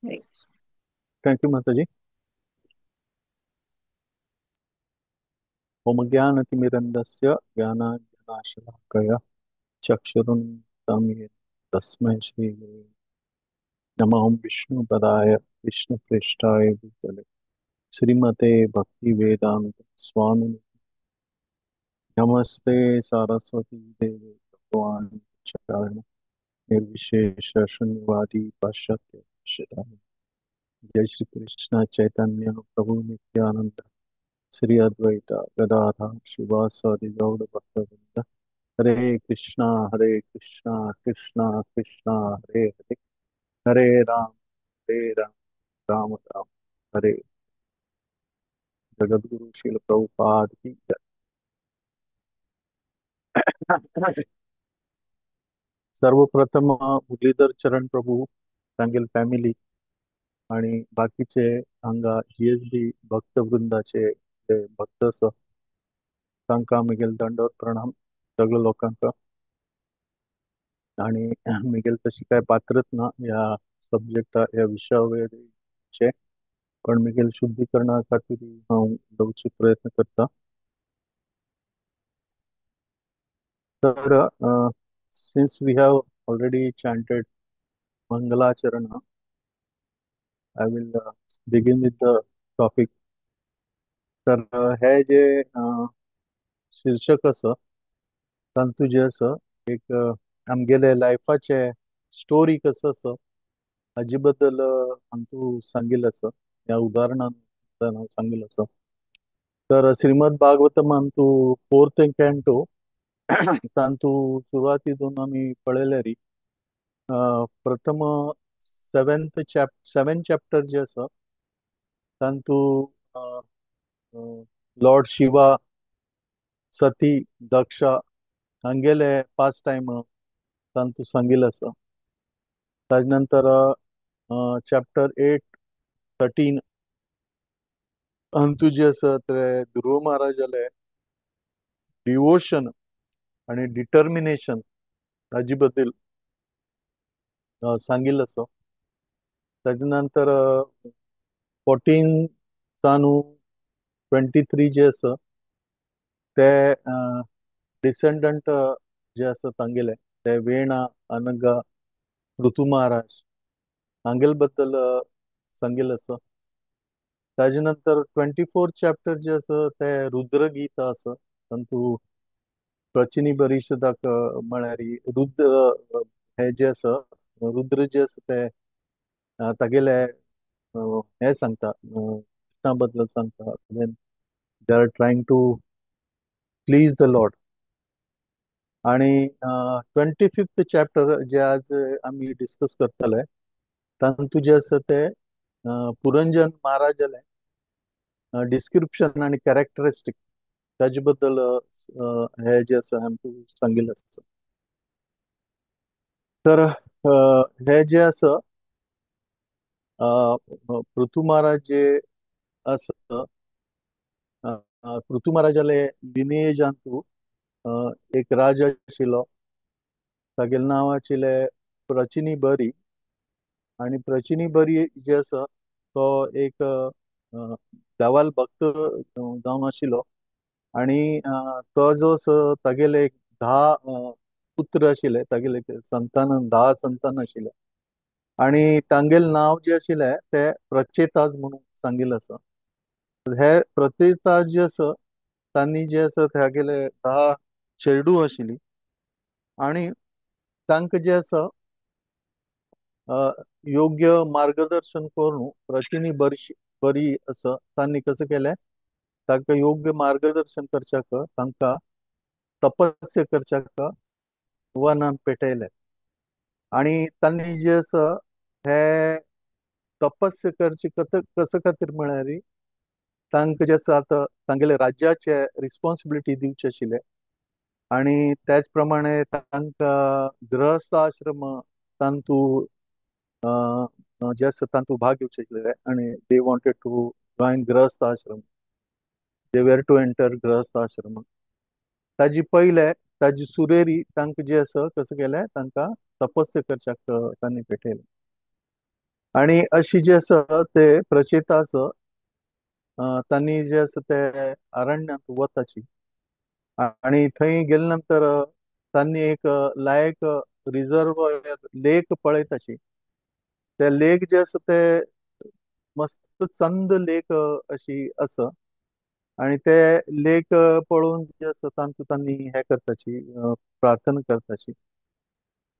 Hare Krishna. Thank you Mataji. Om ज्ञानतिमिरन्दस्य ज्ञानाञ्जनाशलाकया चक्षुरुन्मिलितं येन तस्मै श्रीगुरवे नमः। ॐ विष्णुपदाय विष्णुप्रेष्ठाय भूतले श्रीमते भक्तिवेदांत स्वामी नमस्ते सारस्वती देवे भगवान चरण निर्विशेष शून्यवादी पाश्चात्य शिराय। जय श्री कृष्ण चैतन्य प्रभु नित्यानंद श्री अद्वैत गदाधर शिवासादि गौड़ भक्तवृंद। हरे कृष्णा कृष्णा कृष्णा हरे हरे, हरे राम राम राम राम हरे। जगद्गुरु श्रील प्रभुपाद की जय। सर्वप्रथम मुरलीधर चरण प्रभु तांगेल फॅमिली आणि बाकीचे हांगा जीएसबी भक्तवृंदाचे जे भक्त आसा तांकां म्हगेल दंडवत प्रणाम सगळ्या लोकांक। आणि म्हगेल तशी काय पात्रच ना ह्या सब्जेक्टा ह्या विशयावयचे, पण म्हगेल शुद्धीकरणा खातीर हांव उलोवचो प्रयत्न करता। तर since we have already chanted Mangalacharana, I will begin with the topic. तर हे जे शीर्षक आसा तातूंत जें आसा एक आमगेले लायफाचे स्टोरी कसो आसा हाजे बद्दल हांतू सांगिल्लें आसा, ह्या उदाहरणान हांव सांगिल्लें आसा। तर श्रीमद भागवतम हातूं फोर्थ कॅन्टो तातूं सुरवातीतून आमी पळयल्यार प्रथम सेवन चॅप्टर जे आसा तातूं लॉर्ड शिवा, सती, दक्षा हांगेले पास टायम तातूं सांगिल्लें आसा। ताजे नंतर चॅप्टर 8, 13 हातूं जे आसा ते ध्रुव महाराजाले डिवोशन आनी डिटर्मिनेशन हाजे बद्दल सांगिल्लें आसा। ताजे नंतर 14 सावन 23 जे आसा ते डिसेंडंट जे आसा तांगेले ते वेणा, अनगा, ऋतू महाराज हांगेले बद्दल सांगिल्लें आसा। ताजे नंतर 24 चॅप्टर जे आसा ते रुद्रगीता आसा, तातूंत प्रचिनी परिषदाक म्हळ्यार रुद्र हे जे आसा रुद्र जे आसा ते तागेले हे सांगता, कृष्णा बद्दल सांगता। Then they are trying to please the lord. आणि 25 चॅप्टर जे आज आमी डिस्कस करतले तातूंत जे आसा ते पुरंजन महाराजाले डिस्क्रिप्शन आनी कॅरेक्टरिस्टीक ताजे बद्दल हे जे आसा आमकां सांगिल्लें आसा। तर हे जे आसा पृथु महाराज जे आसा पृथु महाराजाले लिनेजांतू एक राजा आशिल्लो, तागेलें नांव आशिल्लें प्रचिनी बरी। आनी प्रचिनी बरी जे आसा तो एक देवाल भक्त जावन आशिल्लो आनी तो जो आसा तागेले एक 10 पुत्र आशिल्ले, तागेले संतान 10 संतान आशिल्ले आनी तांगेलें नांव जें आशिल्लें तें प्रचेताज म्हणून सांगिल्लें आसा। हे प्रचेताज जे आसा तांणी जे आसा तागेले 10 चेडूं आशिल्लीं आनी तांकां जे आसा योग्य मार्गदर्शन करून प्रचिनी बरी आसा तांणी कसं केलें तांकां योग्य मार्गदर्शन करच्याक तांकां तपस्या करच्याक वनान पेटयलें आनी तांणी जे आसा हे तपस्या करचे कसो खातीर म्हळ्यार तांकां जे आसा आतां तांगेले राज्याचे रिस्पोन्सिबिलिटी दिवचे आशिल्ले आनी त्याच प्रमाणे तांकां गृहस्थ आश्रम तांतू जे आसा तांतू भाग घेवचे आशिल्ले आनी they wanted to join grihastha ashram, they were to enter grihastha ashram. ताजी पयले ताजी सुरेरी तांकां जे आसा कसं केलें तांकां तपस्या करच्याक तांणी पेटयलें। आणि अशी जे आसा ते प्रचेतास तांणी जे आसा ते अरण्यांत वताची आनी थंय गेले नंतर तांणी एक लायक रिजर्व लेक पळयताची. ते लेक जे आसा ते मस्त चंद लेक अशी आसा आनी ते लेक पळोवन जे आसा तांतू तांणी हे करताची, प्रार्थना करताची.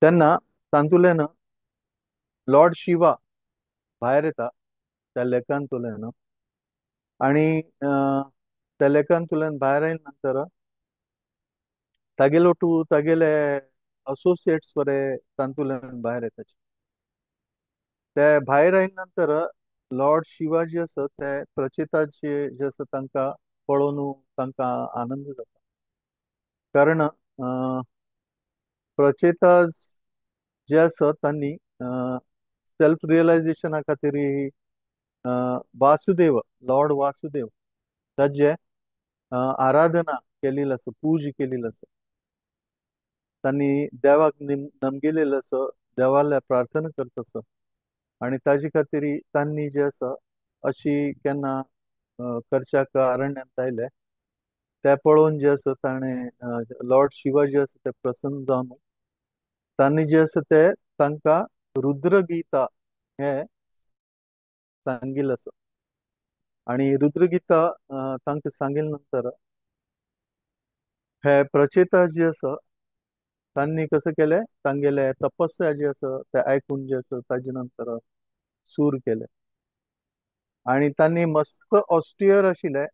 तेन्ना तातूंतल्यान लॉर्ड शिवा भायर येता त्या लेकांतल्यान आनी त्या लेकांतल्यान भायर आयले नंतर तागेलो टू तागेले असोसिएट्स बरे तातूंतल्यान भायर येताची. ते भायर आयले नंतर लॉर्ड शिवा जे आसा ते प्रचेताचे जे आसा तांकां पळोवन तांकां आनंद जाता. कारण प्रचेतास जे आसा तांणी सेल्फ रियलायजेशना खातीर वासुदेव, लॉर्ड वासुदेव ताजे आराधना केलेली आसा, पूजा केलेली आसा. तांणी देवाक नमगेलेलो आसा, देवाल्या प्रार्थना करता आसा आनी ताजे खातीर तांणी जे आसा अशी केन्ना करच्याक अरण्यांत आयले ते पळोवन जे आसा ताणें लॉर्ड शिवा जे आसा ते प्रसन्न जावन तांणी जे आसा ते तांकां रुद्रगीता हे सांगिल्लें आसा. आनी रुद्रगीता तांकां सांगिल्ले नंतर हे प्रचेता जे आसा तांणी कसं केलें, तांगेले तपस्या जे आसा ते आयकून जे आसा ताजे नंतर सूर केले आनी तांणी मस्त ऑस्टियर आशिल्ले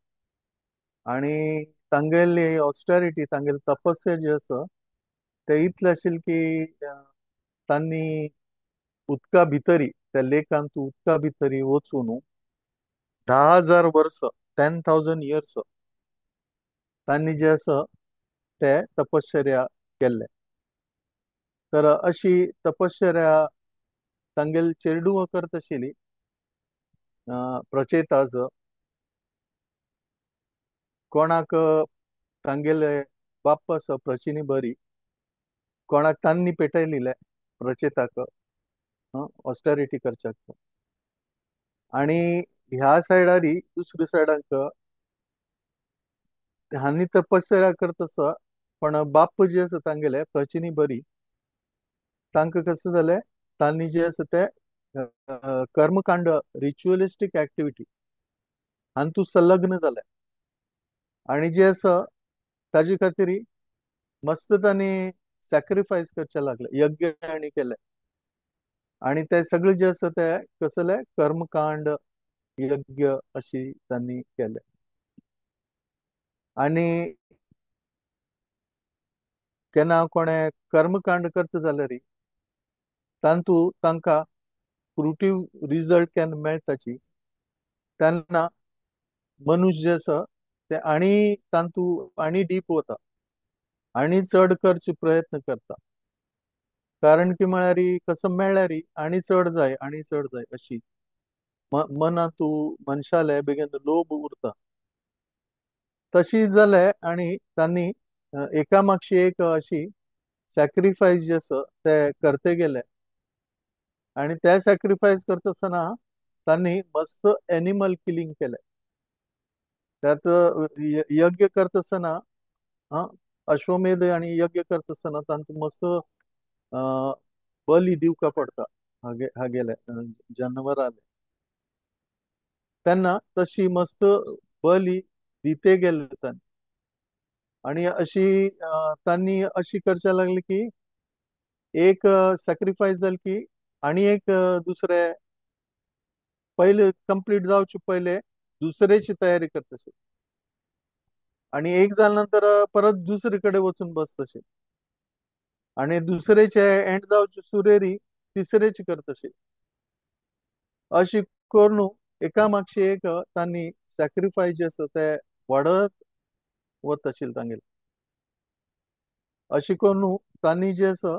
आनी तांगेली ऑस्टेरिटी, तांगेली तपस्या जी आसा ते इतले आशिल्ले की तांणी उदका भितरी, त्या लेकांत उदका भितरी वचून 10,000 वर्स, 10,000 इयर्स तांणी जे आसा ते तपश्चर्या केल्ले. तर अशी तपश्चर्या तांगेले चेरडूवां करत आशिल्ली प्रचेताज. कोणाक तांगेले बाप्पा आसा प्रचिनी बरी, कोणाक तांणी पेटयलेले प्रचेताक ऑस्टेरिटी करच्याक. आनी ह्या सायडारी दुसऱ्या सायडाक हांणी तपश्चर्या करत आसा, पण बाप्पा जे आसा तांगेले प्रचिनी बरी तांकां कसं जालें, तांणी जे आसा ते कर्मकांड, रिच्युअलिस्टीक एक्टिविटी हातूंत संलग्न जाले आनी जे आसा ताजे खातीर मस्त तांणी सॅक्रिफायस करचे लागले, यज्ञ आनी केले आनी ते सगळे जे आसा ते कसले कर्मकांड, यज्ञ अशी तांणी केले. आनी केन्ना कोणें कर्मकांड करता जाल्यार तांतू तांकां फ्रुटीव रिजल्ट केन्ना मेळटाची तेन्ना मनुष्य जे आसा ते आनी तांतू आनी डीप वता आनी चड करचे प्रयत्न करता. कारण की म्हळ्यार कसो मेळ्ळ्यार आनी चड जाय, आनी चड जाय अशी मनांतू मनशाले बेगीन लोभ उरता. तशी जाले आनी तांणी एका मागशी एक अशी सॅक्रिफायस जे आसा ते करते गेले आनी ते सॅक्रिफायस करता आसतना तांणी मस्त एनिमल किलिंग केले. त्यात यज्ञ करता आसतना अश्वमेध आनी यज्ञ करता आसतना तांकां मस्त बली दिवका पडटा हागेले जनावराले. तेन्ना तशी मस्त बली दिते गेले तांणी आनी अशी तांणी अशी करचे लागली की एक सॅक्रिफायस जाल की आनी एक दुसरे पयले कंप्लीट जावचे पयले दुसरेची तयारी करतशी आनी एक जाल्या नंतर परत दुसरे कडेन वचून बसतशी आनी दुसरेचे एंड जावचे सुरेरी तिसरेची करतशी. अशी करून एका मागशी एक तांणी सॅक्रिफायस जे आसा ते वाडत वत आशिल्ले तांगेले. अशी करून तांणी जे आसा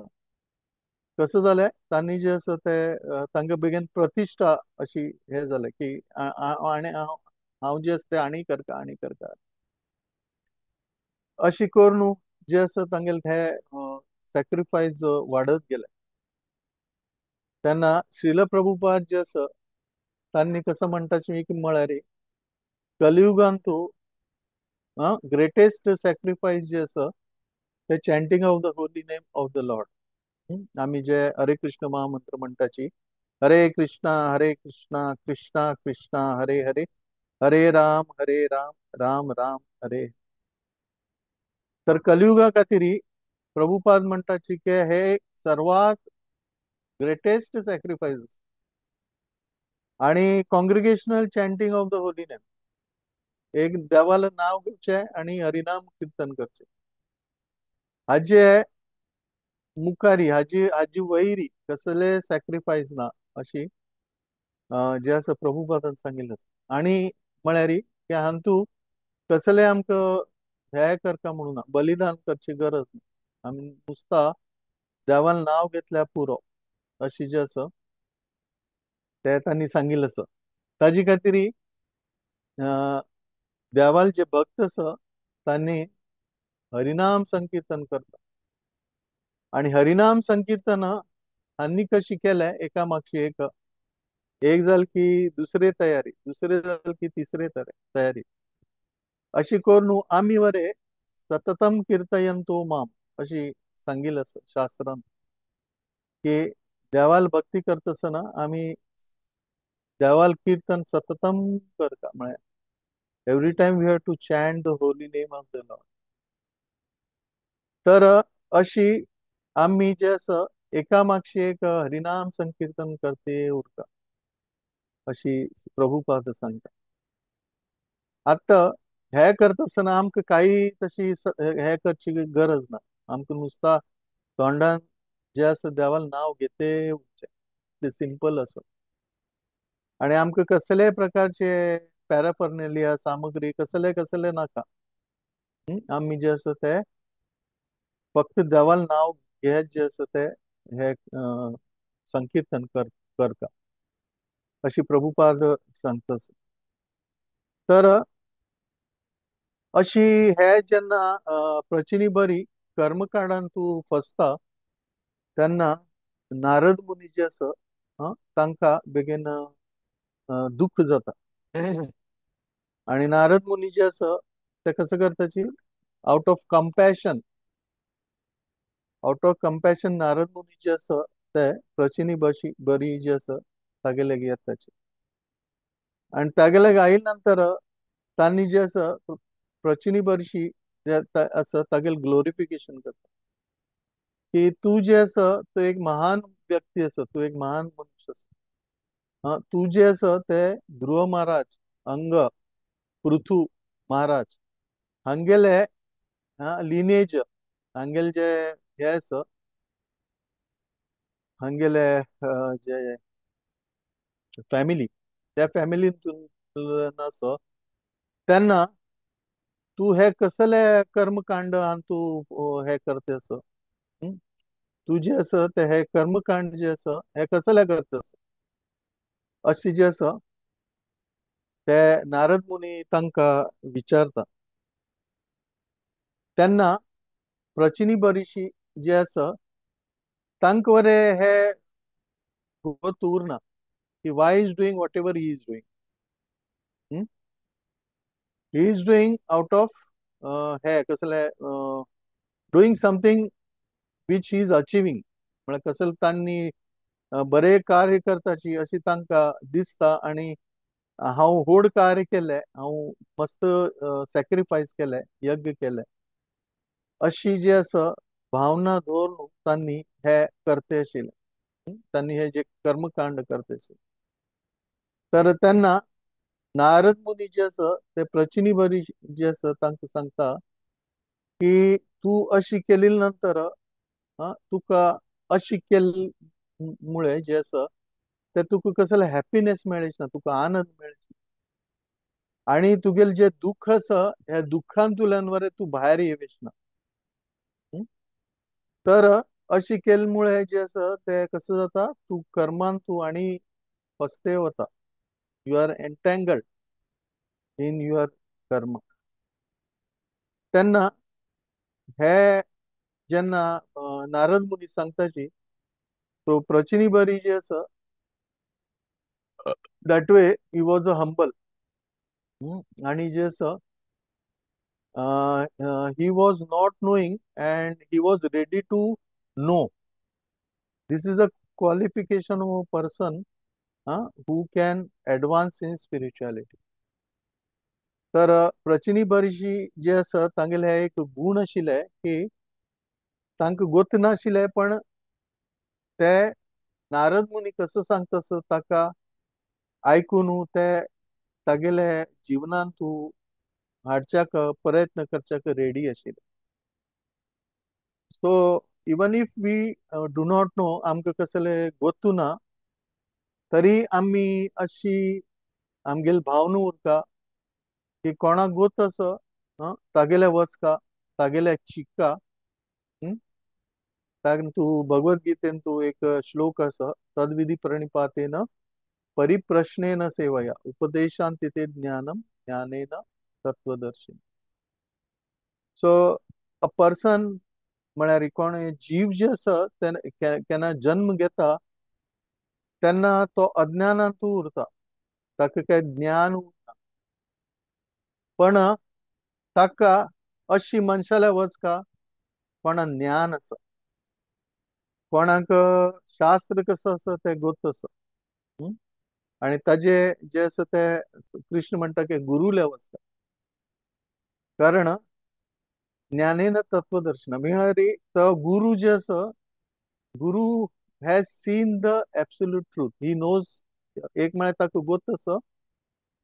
कसं जालें, तांणी जे आसा ते तांकां बेगीन प्रतिश्ठा अशी हे जालें की आनी हांव जे आसा ते आनी करता, आनी करता अशी करून जे आसा तांगेले हे सॅक्रिफायस वाडत गेले. तेन्ना श्रील प्रभुपाद जे आसा तांणी कसो म्हणटा की म्हळ्यार कलियुगांतू ग्रेटेस्ट सॅक्रिफायस जे आसा ते chanting of the holy name of the lord. आमी जे हरे कृष्ण महामंत्र म्हणटाची, हरे कृष्णा हरे कृष्णा कृष्णा कृष्णा हरे हरे, हरे राम हरे राम राम राम हरे. तर कलियुगा खातीर प्रभुपाद म्हणटाची की हे सर्वात ग्रेटेस्ट सॅक्रिफायस आणि congregational chanting of the holy name, एक देवाला नाव घेवचें आनी हरिनाम कीर्तन करचें. हाजे मुखारी हाजी हाजी वैरी कसले सॅक्रिफायस ना अशी जे आसा प्रभुपादान सांगिल्लें आसा. आनी म्हळ्यार की हातूंत कसले आमकां हे करता म्हणून ना, बलिदान करची गरज ना, आमी नुस्ता देवान नांव घेतल्यार पुरो अशी जे आसा ते तांणी सांगिल्लें आसा. ताजे खातीर देवाल जे भक्त आसा तांणी हरिनाम संकीर्तन करता आनी हरिनाम संकीर्तन हांणी कशी केलें एका मागशी एक, एक जाल की दुसरे तयारी, दुसरे जाल की तिसरे तयारी, अशी करून आमी वरे सततम कीर्तयंतो माम अशी सांगिल्लें आसा शास्त्रान की देवाल भक्ती करता आसतना आमी देवाल कीर्तन सततम करता, म्हळ्यार every time we have to chant the holy name of the lord. तर अशी आमी जे आसा एका मागशी एक हरिनाम संकीर्तन करते उरता अशी प्रभुपाद सांगता. आतां हे करता आसतना आमकां कांय तशी हे करची गरज ना, आमकां नुस्ता तोंडान जे आसा देवाल नांव घेते उरचें, ते सिंपल आसा. आनी आमकां कसलेय प्रकारचे पॅराफर्नेलिया सामग्री कसले कसले नाका, आमी जे आसा ते फक्त देवाल नांव घेत जे आसा ते हे संकीर्तन करता अशी प्रभुपाद सांगता. तर अशी हे जेन्ना प्रचिनी बरी कर्मकांडान तूं फसता तेन्ना नारद मुनी जे आसा तांकां बेगीन दुख्ख जाता आनी नारद मुनी जे आसा ते कसो करताची out of compassion, out of compassion Narad मुनी जे आसा ते प्रचिनी बरी जे आसा तागेले येताची आनी तागेले आयिल्ल्या नंतर तांणी जे आसा प्रचिनी बरशी जे आसा तागेले ग्लोरिफिकेशन करता की तूं जे आसा तूं एक महान व्यक्ती आसा, तूं एक महान मनुष्य आसा, तूं जे आसा ते ध्रुव महाराज, अंग, पृथु महाराज हांगेले लिनेज, हांगेले जे हे आसा हांगेले जे फॅमिली, त्या फॅमिलींतून आसा तेन्ना तूं हे कसले कर्मकांड आनी तूं हे करता आसा, तूं जे आसा ते हे कर्मकांड जे आसा हे कसले करता आसा अशें जे आसा ते नारद मुनी तांकां विचारता. तेन्ना प्रचिनी बरीशी जे आसा तांकां वरे हे गोत उरना की why is doing whatever he is doing, he is doing out of हे कसले doing something which he is achieving, म्हळ्यार कसले तांणी बरें कार्य करताची अशी तांकां दिसता आनी हांव व्हड कार्य केलें, हांव मस्त सॅक्रिफायस केलें, यज्ञ केलें अशी जी आसा भावना दवरून तांणी हे करते आशिल्लें, तांणी हे जे कर्मकांड करते आशिल्लें. तर तेन्ना नारद मुनी जे आसा ते प्रचिनी बरी जे आसा तांकां सांगता की तूं अशी केली नंतर तुका अशी केल्ले मुळे जे आसा ते तुका कसले हॅपीनेस मेळच ना, तुका आनंद मेळच ना आनी तुगेले जे दुख्ख आसा ह्या दुख्खांतल्यान वरे तूं भायर येवच ना. तर अशी केल्ले मुळे जे आसा ते कसो जाता तूं कर्मान तूं आनी फसते वता, you are entangled in your karma. तेन्ना हे जेन्ना नारद मुनी सांगताची सो प्रचिनी बरी जे आसा that way he was a humble आनी जे आसा he was not knowing and he was ready to know. This is a qualification of a person who can advance in spirituality. तर प्रचिनी बर्शी जे आसा तांगेले हे एक गूण आशिल्ले की तांकां गोत नाशिल्ले, पण ते नारद मुनी कसो सांगता तसो ताका आयकून ते तागेले जिवनांत तूं हाडच्याक प्रयत्न करच्याक रेडी आशिल्ले. So even if we do not know, आमकां कसले गोतू ना तरी आमी अशी आमगेली भावना उरता की कोणाक गोत आसा तागेले वचका, तागेले शिक्का. तूं भगवद्गीतेन तूं एक श्लोक आसा, तद्विधी प्रणिपातेन परिप्रश्नेन सेवया उपदेशांति ते ज्ञानम ज्ञानेन तत्वदर्शिन. सो अ पर्सन म्हळ्यार कोण जीव जे आसा केन्ना जन्म घेता तेन्ना तो अज्ञानांत उरता, ताका काय ज्ञान उरना, पण ताका अशी मनशाल्या वचका कोणा ज्ञान आसा, कोणाक शास्त्र कसो आसा तें गोत आसा आनी ताजे जे आसा ते कृष्ण म्हणटा की गुरुल्या वचका, कारण ज्ञानेन तत्वदर्शन म्हळ्यार तो गुरु जे आसा, guru has seen the absolute truth, he knows. एक म्हळ्यार ताका गोत आसा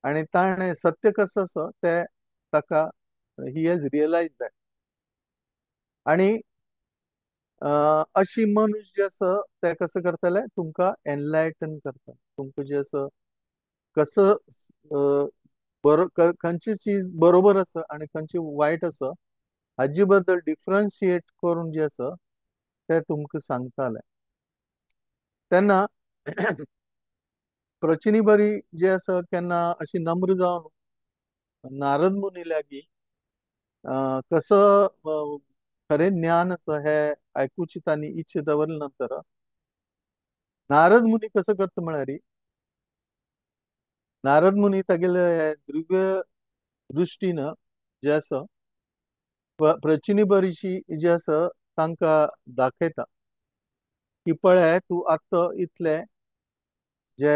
आनी ताणें सत्य कसो आसा तें ताका he has realise that. आनी अशी मनुष्य जे आसा ते कसो करतले, तुमकां एनलायटन करता, तुमकां जे आसा कसो बरो खंयची चीज बरोबर आसा आनी खंयची वायट आसा हाजे बद्दल डिफरन्शिएट करून जे आसा ते तुमकां सांगताले. तेन्ना प्रचिनी बरी जे आसा केन्ना अशी नम्र जावन नारद मुनी लागीं कसो खरें ज्ञान आसा हे आयकुची तांणी इच्छा दवरले नंतर नारद मुनी कसो करता म्हळ्यार नारद मुनी तागेले दिव्य दृश्टीन जे आसा प्रचिनी बरीशी जे आसा तांकां दाखयता की पळय तूं आतां इतले जे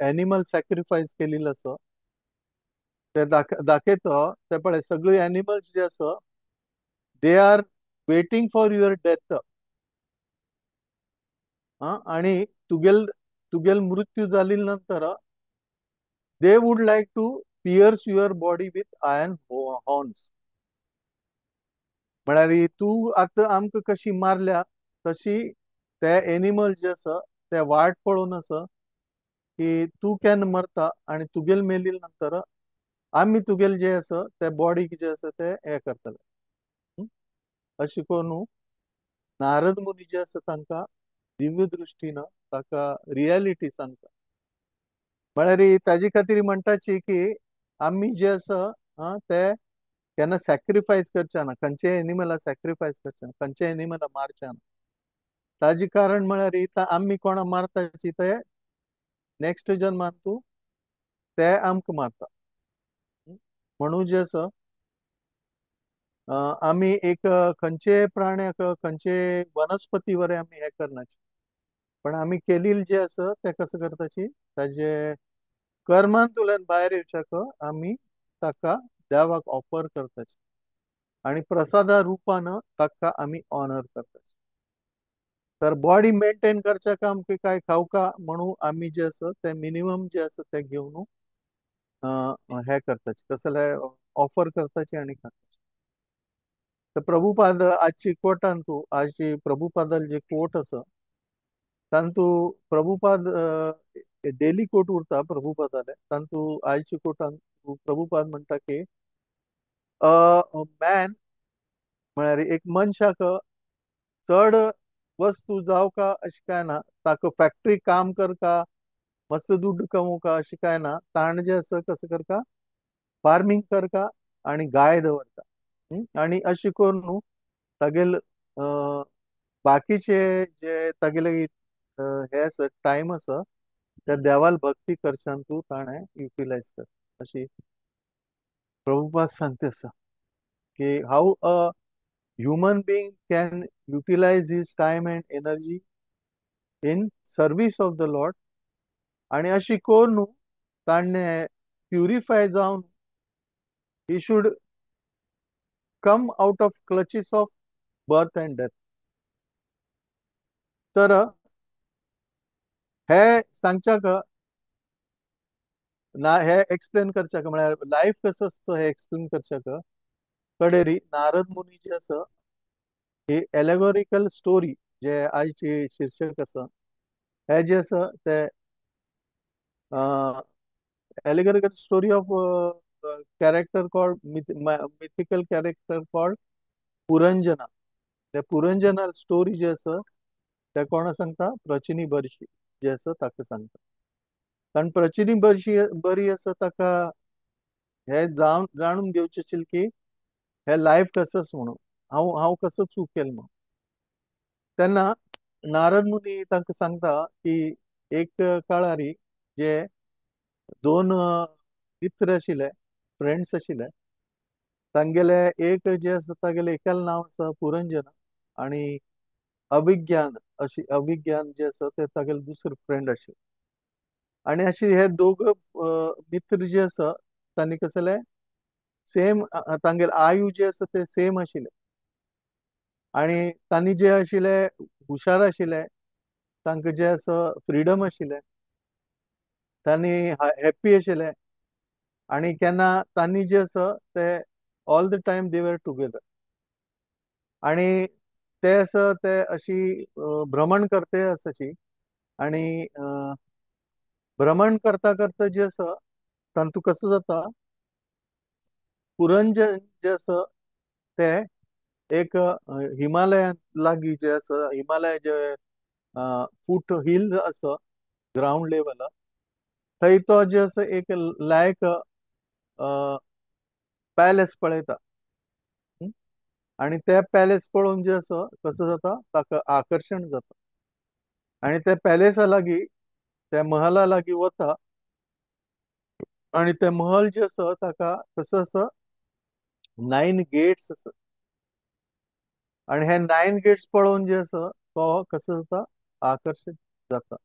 एनिमल सॅक्रिफायस केलेले आसा ते दाखयता, ते पळय सगळे एनिमल्स जे आसा they are waiting for your death आनी तुगेल तुगेल मृत्यू जाली नंतर they would like to pierce your body with iron horns. म्हळ्यार तूं आतां आमकां कशी मारल्या तशी ते एनिमल जे आसा ते वाट पळोवन आसा की तूं केन्ना मरता आनी तुगेल मेली नंतर आमी तुगेल जे आसा ते बॉडीक जे आसा ते हे करतले. अशें करून नारद मुनी जे आसा तांकां दिव्य दृश्टीन ताका रियलिटी सांगता. म्हळ्यार ताजे खातीर म्हणटाची की आमी जे आसा ते केन्ना सॅक्रिफायस करचे ना, खंयच्या एनिमला सॅक्रिफायस करचे ना, खंयच्या एनिमला मारचे ना. ताजे कारण म्हळ्यार आमी कोणा मारताची ते नेक्स्ट जन्मान तूं ते आमकां मारता. म्हणून जे आसा आमी एक खंयचे प्राण्याक खंयचे वनस्पती वरे आमी हे करनाची, पण आमी केलेले जे आसा ते कसो करताची ताजे कर्मांतल्यान भायर येवच्याक आमी ताका देवाक ऑफर करताची आनी प्रसादा रुपान ताका आमी ऑनर करताची. तर बॉडी मेंटेन करच्याक आमकां काय खावका म्हणून आमी जे आसा ते मिनिमम जे आसा ते घेवन हे करताची, कसले ऑफर करताची आनी खाताची. तर प्रभुपाद आजची कोटान तूं आजची प्रभुपादाल जे कोट आसा तांतू प्रभुपाद डेली कोट उरता प्रभुपादाले, तांतू आयची कोटान प्रभुपाद म्हणटा की मॅन म्हळ्यार एक मनशाक चड वस्तू जावका अशें काय ना, ताका फॅक्टरी काम करता मस्त दुड्ड कमोवका अशें काय ना, ताणें जें आसा कसो करता फार्मींग करता आनी गाय दवरता आनी अशें करून तागेल बाकीचे जे तागेले हे आसा टायम आसा त्या देवाल भक्ती करच्यान तूं ताणें युटिलायज कर, अशी प्रभुपाद सांगता आसा की how a human being can utilize his time and energy in service of the Lord. आनी अशी करून ताणें प्युरिफाय जावन he should come out of clutches of birth and death. तर हे सांगच्याक ना, हे एक्सप्लेन करच्याक म्हळ्यार लायफ कसो आसता हे एक्सप्लेन करच्याक कडेरी नारद मुनी जे आसा ही एलेगोरिकल स्टोरी जे आयची शीर्षक आसा हे जे आसा ते allegorical story of character called mythical character called Puranjana. ते पुरंजना स्टोरी जे आसा ते कोणा सांगता, प्रचिनी बर्शी जे आसा ताका सांगता. कारण प्रचिनी बर्शी बरी आसा ताका हे जाणून घेवचें आशिल्लें की हे लायफ कसोच म्हणून हांव कसो चूक केल म्हणून. तेन्ना नारद मुनी तांकां सांगता की एक काळारी जे दोन मित्र आशिल्ले, फ्रेंड्स आशिल्ले, तांगेले एक जे आसा तागेले एकाल नांव आसा पुरंजन आनी अभिज्ञान, अशी अभिज्ञान जे आसा ते तागेले दुसरे फ्रेंड आशिल्ले. आनी अशी हे दोग मित्र जे आसा तांणी कसले सेम तांगेले आयु जे आसा ते सेम आशिल्ले आनी तांणी जे आशिल्ले हुशार आशिल्ले, तांकां जे आसा फ्रिडम आशिल्ले, तांणी हॅप्पी आशिल्ले आनी केन्ना तांणी जे आसा ते all the time they were together. आनी ते आसा ते अशी भ्रमण करते आसाची आनी भ्रमण करता करता जे आसा तांतू कसो जाता, पुरंजन जे आसा ते एक हिमालयांत लागीं जे आसा, हिमालय जे फूट हिल आसा ग्रावंड लेवल थंय तो जे आसा एक लायक पॅलेस पळयता आनी ते पॅलेस पळोवन जे आसा कसो जाता ताका आकर्शण जाता आनी त्या पॅलेसा लागीं त्या महला लागीं वता आनी ते महल जे आसा ताका कसो आसा 9 गेट्स आसा आनी हे 9 गेट्स पळोवन जे आसा तो कसो जाता आकर्शीत जाता.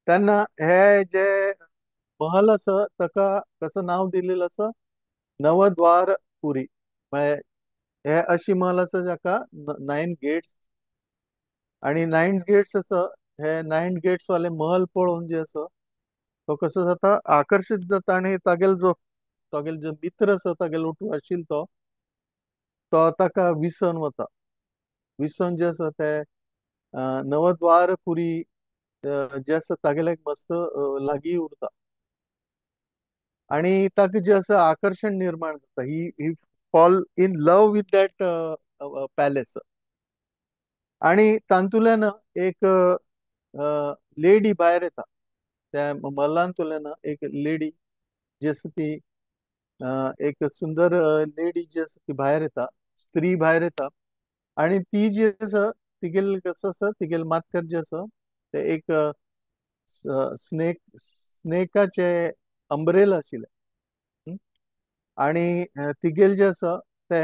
तेन्ना हे जे महल आसा ताका कसं नांव दिलेलं आसा नवद्वारपुरी, म्हळ्यार हे अशी महल आसा जाका 9 गेट्स आनी 9 गेट्स आसा. हे 9 गेट्स वाले महल पळोवन जे आसा तो कसो जाता आकर्शीत जाता आनी तागेलो जो तागेलो जो मित्र आसा तागेलो ओटू आशिल्लो तो तो ताका विसोन वता. विसोन जे आसा ते नवद्वारपुरी जे आसा तागेले मस्त लागीं उरता आनी ताका जे आसा आकर्शण निर्माण जाता. He fall in love with that palace. आनी तातूंतल्यान एक लेडी भायर येता, त्या महलांतल्यान एक लेडी जी आसा ती एक सुंदर लेडी जी आसा ती भायर येता, स्त्री भायर येता आनी ती जी आसा तिगेले कसो आसा तिगेले माथ्यार जे आसा ते एक स्नेकाचे अंब्रेला आशिल्लें आनी तिगेले जे आसा ते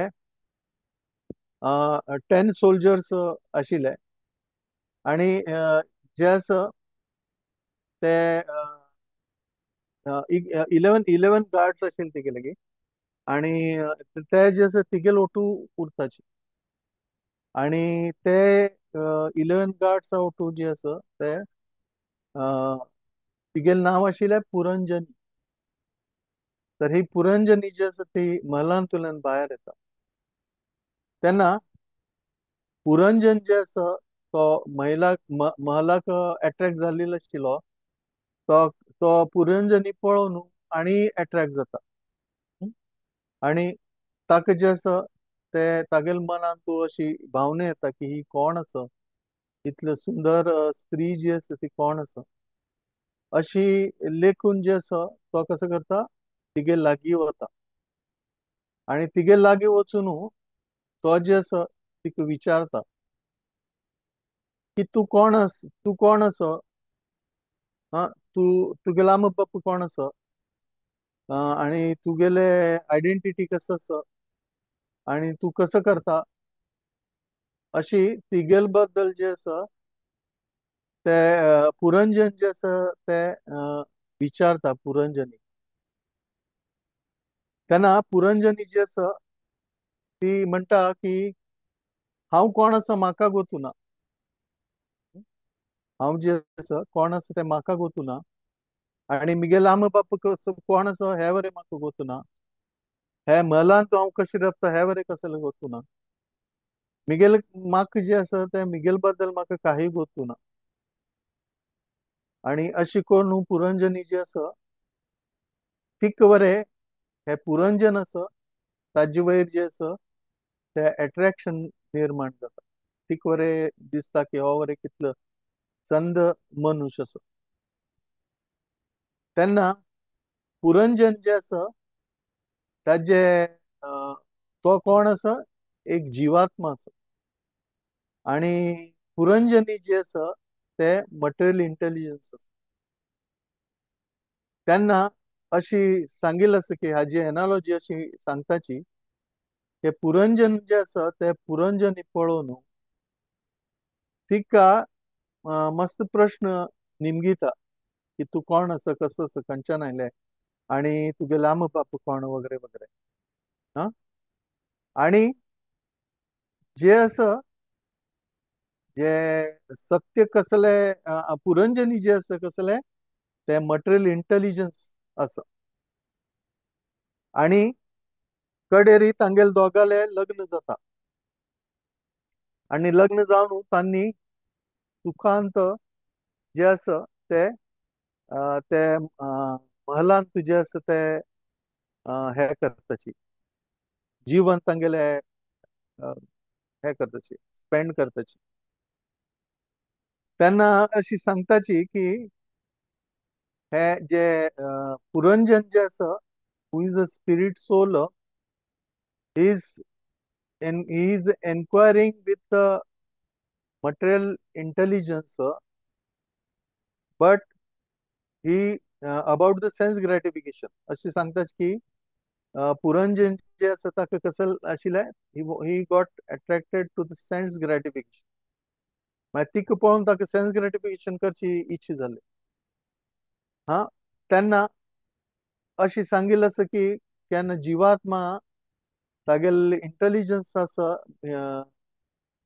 10 सोल्जर्स आशिल्ले आनी जे आसा ते 11 गार्ड्स आशिल्ले तिगेले लागीं आनी ते जे आसा तिगेले ओटू उरताचे आनी ते 11 गार्ड्स ओटू जे आसा ते तिगेलें नांव आशिल्लें पुरंजनी. तर ही पुरंजनी जी आसा ती महलांतल्यान भायर येता. तेन्ना पुरंजन जे आसा तो महिलाक महलाक एट्रेक्ट जाल्लो आशिल्लो तो तो पुरंजनी पळोवन आनी एट्रेक्ट जाता आनी ताका जे आसा ते तागेले मनांत तूं अशी भावना येता की ही कोण आसा, इतले सुंदर स्त्री जी आसा ती कोण आसा अशी लेखून जे आसा तो कसो करता तिगे लागीं वता. आनी तिगे लागीं वचून तो जे आसा तिका विचारता की तूं कोण आस, तूं कोण आसा, आं, तूं तुगेलो आम बाप्पा कोण आसा आनी तुगेले आयडेंटिटी कसो आसा आनी तूं कसो करता, अशी तिगेल बद्दल जे आसा ते पुरंजन जे आसा ते विचारता पुरंजनी. तेन्ना पुरंजनी जी आसा ती म्हणटा की हांव कोण आसा म्हाका गोतू ना, हांव जे आसा कोण आसा तें म्हाका गोतू ना आनी मिगेल आम बाप्पा कसो कोण आसा हे वरे म्हाका गोतू ना, हे महलांत हांव कशें रावता हे वरे कसले गोतू ना, मिगेल म्हाका जे आसा ते मिगेल बद्दल म्हाका काही गोतू ना. आनी अशी करून पुरंजनी जी आसा तिका वरे हे पुरंजन आसा ताजे वयर जे आसा ते एट्रेक्शन निर्माण जाता, तिका वरे दिसता की हो वरे कितलो चंद मनुष्य आसा. तेन्ना पुरंजन जे आसा ताजे तो कोण आसा, एक जिवात्मा आसा आनी पुरंजनी जे आसा ते मटेरियल इंटेलिजन्स आसा. तेन्ना अशी सांगिल्लें आसा की हाजी एनालॉजी अशी सांगताची की पुरंजन जे आसा ते पुरंजनी पळोवन तिका मस्त प्रश्न निमगिता की तूं कोण आसा, कसो आसा, खंयच्यान आयलें आनी तुगेले आम बाप कोण वगैरे वगैरे. आं, आनी जे आसा जे सत्य कसले पुरंजनी जे आसा कसले ते मटेरियल इंटेलिजन्स आसा आनी कडेरी तांगेले दोगाले लग्न जाता आनी लग्न जावन तांणी सुखांत जे आसा ते ते महलांत जे आसा ते हे करताची जीवन तांगेले हे करताची स्पेंड करताची. तेन्ना अशी सांगताची की हे जे पुरंजन जे आसा who is a spirit soul is he is enquiring with the material intelligence but he about the sense gratification. अशी सांगतात की पुरंजन जे आसा ताका कसं आशिल्लें he got attracted to the sense gratification, म्हळ्यार तिका पळोवन ताका सेन्स ग्रेटिफिकेशन करची इच्छा जाली. हा, तेन्ना अशी सांगिल्लें आसा की केन्ना जिवात्मा तागेले इंटेलिजन्स आसा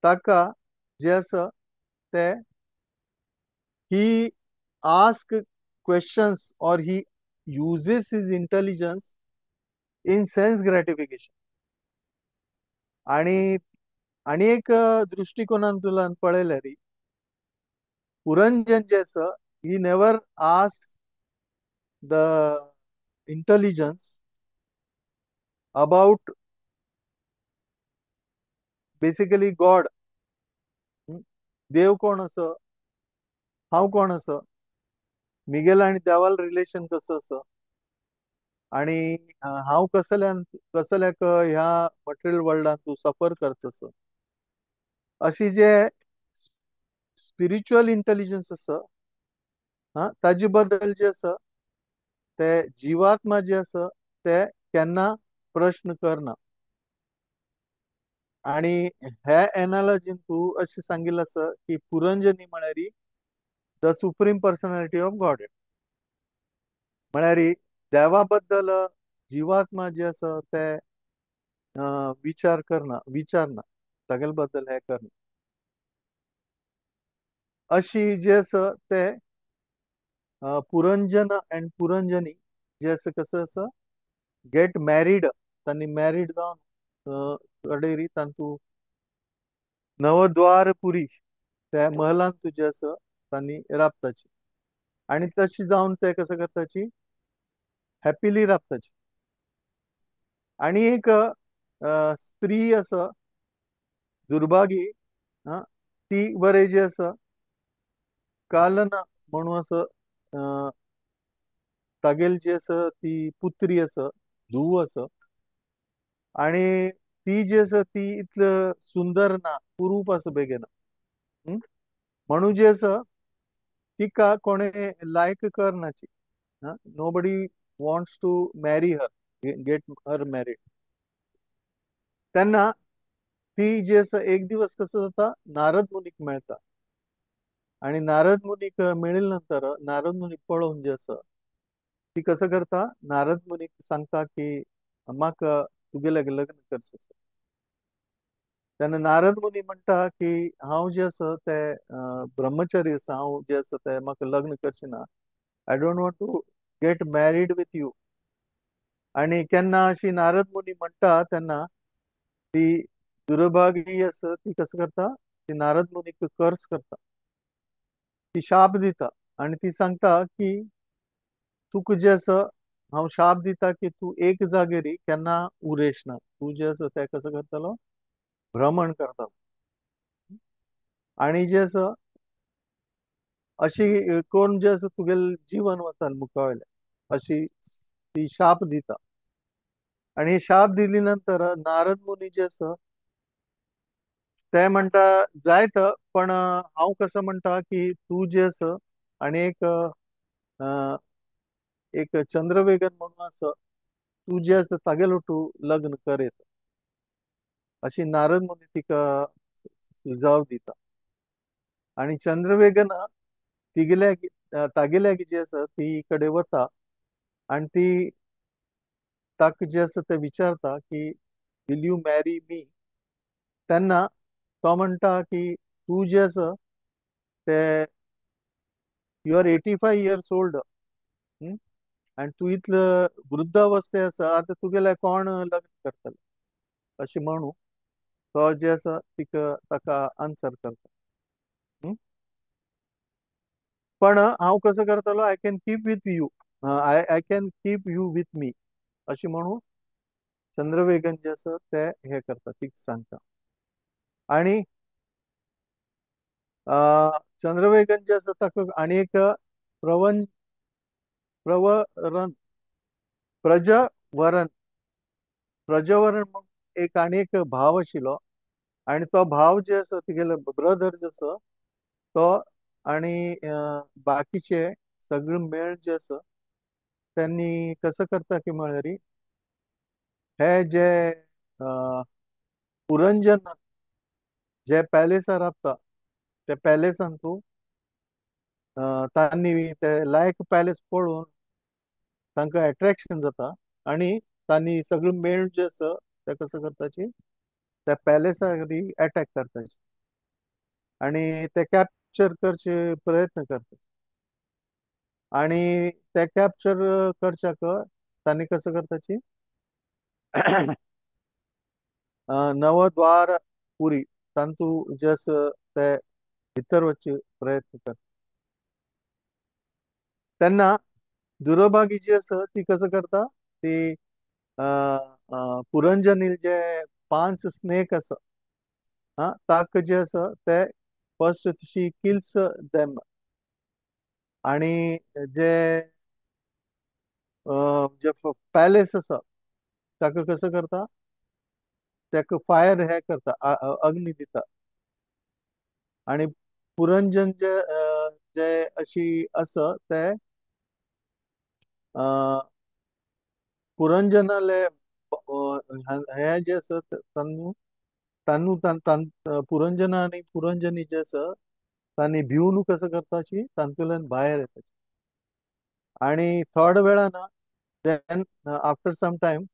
ताका जे आसा ते he ask questions or he uses his intelligence in sense gratification. आनी आनी एक दृश्टिकोनांतल्यान पळयल्यार पुरंजन जे आसा he never ask the intelligence about basically God, देव कोण आसा, हांव कोण आसा, मिगेल आनी देवाल रिलेशन कसो आसा आनी हांव कसल्यान कसल्याक ह्या मटेरियल वर्ल्डान तूं सफर करता, अशी जे स्पिरिच्युअल इंटेलिजन्स आसा हा ताजे बद्दल जे आसा ते जिवात्मा जे आसा ते केन्ना प्रश्न करना. आनी हे एनालॉजीन तूं अशें सांगिल्लें आसा की पुरंजनी म्हळ्यार the supreme personality of God, म्हळ्यार देवा बद्दल जिवात्मा जे आसा ते विचार करना, विचारना तागेले बद्दल हे करना. अशी जे आसा ते पुरंजन एंड पुरंजनी जे आसा कसं आसा गेट मॅरीड, तांणी मॅरीड जावन कडेरी तांतू नवद्वारपुरी त्या महलांत तुजे आसा तांणी राबताची आनी तशी जावन ते कसं करताची हॅपीली राबताची. आनी एक स्त्री आसा दुर्भागी ती बरे जी आसा कालना म्हणून आसा तागेली जी आसा ती पुत्री आसा, धूव आसा, आणि ती जी आसा ती इतलं सुंदर ना, कुरूप आसा बेगीन, म्हणून जी आसा तिका कोणे लायक करनाची. Nobody wants to marry her, get her married. तेन्ना ती जी आसा एक दिवस कसं जाता, नारद मुनीक मेळटा आणि नारद मुनीक मेळिल्ले नंतर नारद मुनीक पळोवन जे आसा ती कसं करता, नारद मुनीक सांगता की म्हाका तुगेले लग्न करचें. तेन्ना नारद मुनी म्हणटा की हांव जे आसा ते ब्रह्मचारी आसा, हांव जे आसा ते म्हाका लग्न करचें ना, I don't want to get married with you. आणि केन्ना अशी नारद मुनी म्हणटा तेन्ना ती दुर्भागी आसा ती कसं करता, ती नारद मुनीक कर्स करता, ती शाप दिता आणि ती सांगता की तुका जे आसा हांव शाप दिता की तूं एक जागेरी केन्ना उरेश ना, तूं जे आसा ते कसो करतलो, भ्रमण करतलो. आणि जे आसा अशी कोण जे आसा तुगेलें जीवन वता मुखावयलें, अशी ती शाप दिता. आणि शाप दिली नंतर नारद मुनी जे आसा ते म्हणटा जायत, पण हांव कसं म्हणटा की तूं जे आसा आनी एक एक चंद्रवेगन म्हणून आसा, तूं जे आसा तागेलो तूं लग्न कर, अशी नारद मुनी तिका सुझाव दिता. आणि चंद्रवेगन तिगेल्या तागेल्या जे आसा ती कडेन वता आनी ती ताका जे आसा ते विचारता की will you marry मी. तेन्ना तो म्हणटा की तूं जे आसा ते you are 85 years old आनी तूं इतले वृद्धावस्थे आसा, आतां तुगेलें कोण लग्न करतलें अशें म्हणून तो जे आसा तिका ताका आन्सर करता. पण हांव कसो करतलो, I can keep with you, I can keep you with me अशें म्हणून चंद्रवेगन जे आसा ते हे करता, तिका सांगता. आणि चंद्रवेगन जे आसा ताका आनी एक प्रवरन प्रजवरन प्रजवरन म्हणून एक आनी एक भाव आशिल्लो आनी तो भाव जे आसा तिगेलो ब्रदर जे आसा तो आनी बाकीचे सगळे मेळ जे आसा त्यांनी कसं करता की म्हळ्यार हे जे पुरंजन जे पॅलेसार राबता ते पॅलेसान तूं तांणी ते लायक पॅलेस पळोवन तांकां एट्रेक्शन जाता आनी तांणी सगळे मेळ जे आसा ते कसं करताची त्या पॅलेसार एटॅक करताची आनी ते कॅप्चर करचे प्रयत्न करता. आनी ते कॅप्चर करच्याक तांणी कसं करताची नवद्वार पुरी तांतू जे आसा ते भितर वचचे प्रयत्न करता. तेन्ना दुर्भागी जी आसा ती कसं करता, ती पुरंजनील जे 5 स्नेक आसा ताका जे आसा ते फर्स्ट शी किल्स देम आनी जे जे पॅलेस आसा ताका कसं करता, ताका फायर हे करता, अग्नी दिता. आनी पुरंजन जे जे अशी आसा ते पुरंजनाले हे जे आसा तांनू तांनू पुरंजना आनी पुरंजनी जे आसा तांणी भिवन कसं करताची तांतूल्यान भायर येता. आनी थोड्या वेळान then after some time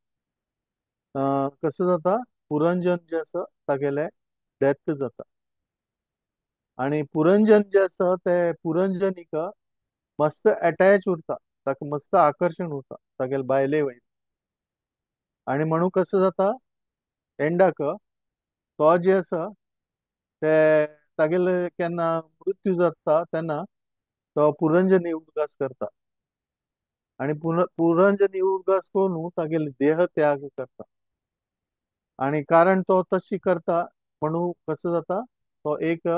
कसं जाता, पुरंजन जे आसा तागेले डेथ जाता. आनी पुरंजन जे आसा ते पुरंजनीक मस्त एटॅच उरता, ताका मस्त आकर्शण उरता तागेले बायले वयर. आनी म्हणून कसं जाता एंडाक तो जे आसा ते तागेले केन्ना मृत्यू जाता तेन्ना तो पुरंजनी उडगास करता आनी पुरंजनी उडगास करून तागेले देह त्याग करता. आनी कारण तो तशी करता म्हणून कसं जाता, तो एक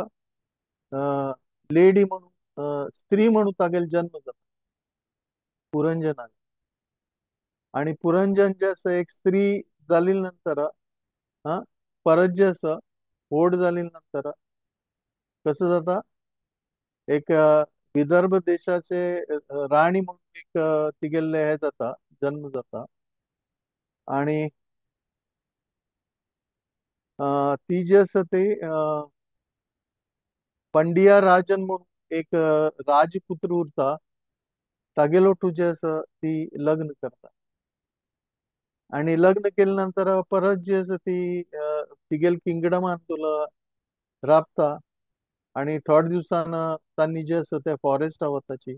लेडी म्हणून स्त्री म्हणून तागेले जन्म जाता पुरंजनाक. आनी पुरंजन जे आसा एक स्त्री जाली नंतर हा परत जे आसा व्हड जाली नंतर कसं जाता, एक विदर्भ देशाचे राणी म्हणून एक तिगेल्ले हे जाता, जन्म जाता. आणि ती जी आसा ती पंडिया राजन म्हणून एक राजपुत्र उरता, तागेलो जे आसा ती लग्न करता. आणि लग्न केले नंतर परत जी आसा ती तिगेल किंगडमान तुला राबता. आणि थोड्या दिवसान तांणी जे आसा ते फॉरेस्टा वताची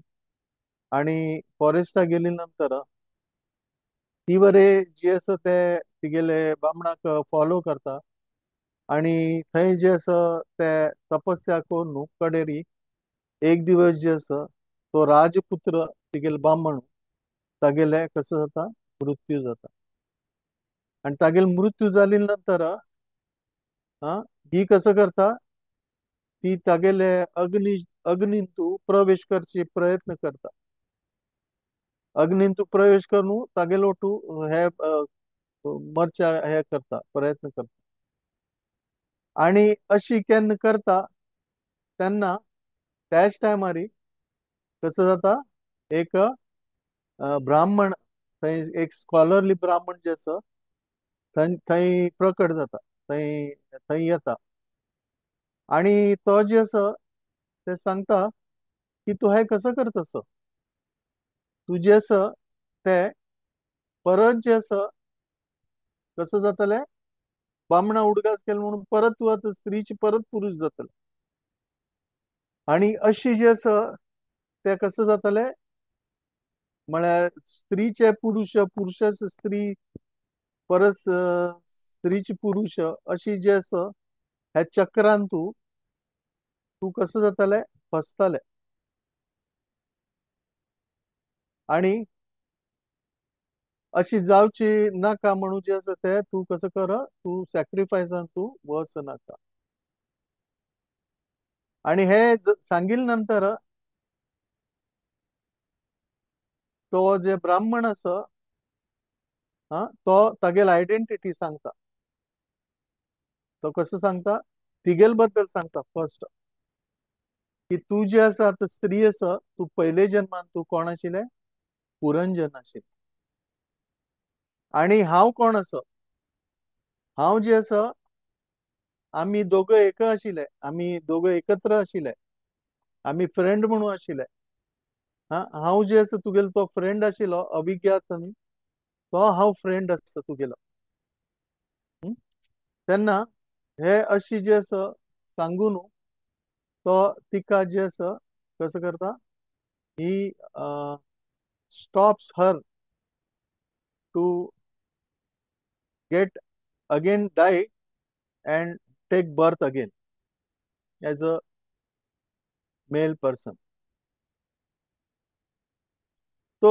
आणि फॉरेस्टा गेली नंतर ती बरे जे आसा ते तिगेले बामणाक फॉलो करता आणि थंय जे आसा ते तपस्या करून कडेरी एक दिवस जे आसा तो राजपुत्र तिगेले बामण तागेले कसो जाता, मृत्यू जाता. आणि तागेले मृत्यू जाली नंतर ही कसं करता, ती तागेले अग्निंतू प्रवेश करची प्रयत्न करता. अग्निंतू प्रवेश करून तागेलो ओटू हे मरच्या हे करता, प्रयत्न करता. आणि अशी केन्ना करता तेन्ना त्याच टायमारी कसं जाता, एक ब्राह्मण थंय एक स्कॉलरली ब्राह्मण जे आसा थंय थंय प्रकट जाता, थंय थंय येता. आणि तो जे आसा ते सांगता की तूं हें कसं करतस, तूं जे आसा ते परत जे आसा कसं जातलें, बामणा उडगास केले म्हणून परत तूं आतां स्त्रीची परत पुरूष जातले. आणि अशी जे आसा ते कसं जातलें म्हळ्यार स्त्रीचे पुरुष, पुरुषाचे स्त्री, परत स्त्रीचे पुरुष, अशी जे आसा ह्या चक्रान तूं तूं कसं जातलें, फसतलें. आणि अशी जावची नाका म्हणून जे आसा ते तूं कसं कर, तूं सॅक्रिफायसान तूं वच नाका. आणि हे सांगिल नंतर तो जे ब्राह्मण आसा तो तागेल आयडेंटिटी सांगता. तो कसं सांगता, तिगेल बद्दल सांगता फर्स्ट की तूं जे आसा आतां स्त्री आसा, तूं पयले जन्मान तूं कोण आशिल्लें, पुरंजन आशिल्लें. आणि हांव कोण आसा, हांव जे आसा आमी दोगं एक आशिल्ले, आमी दोगं एकत्र आशिल्ले, आमी फ्रेंड म्हणून आशिल्ले. हांव जे आसा तुगेलो तो फ्रेंड आशिल्लो अभिज्ञात, तो हांव फ्रेंड आसा तुगेलो. तेन्ना हे अशी जे आसा सांगून तो तिका जे आसा कसं करता, he stops her to get again die and take birth again as a male person. तो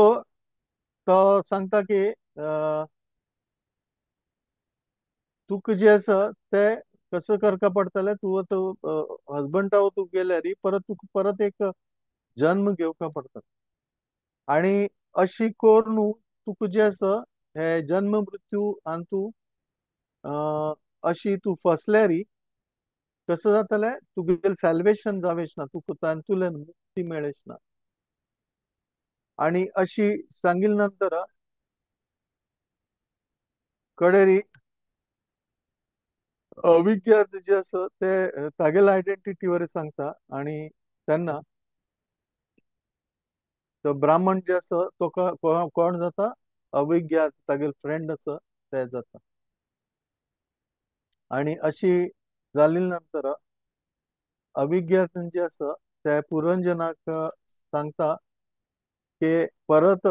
तो सांगता की तुका जे आसा ते कसं करका पडटलें, तूं आतां हजबंडा तूं गेल्यार परत तुका परत एक जन्म घेवका पडटा. आणि अशी करून तुका जे आसा हे जन्म मृत्यू आनी तूं अशी तूं फसल्यार कसं जातलें, तुगेलें सॅल्वेशन जावच ना, तुका तातूंतल्यान मुक्ती मेळच ना. आणि अशी सांगिल नंतर कडेरी अविज्ञात जे आसा ते तागेले आयडेंटिटीवर सांगता. आणि तेन्ना तो ब्राह्मण जे आसा तो कोण जाता, अविज्ञात तागेले फ्रेंड आसा ते जाता. आणि अशी जाली नंतर अविज्ञात जे आसा ते पुरंजनाक सांगता की परत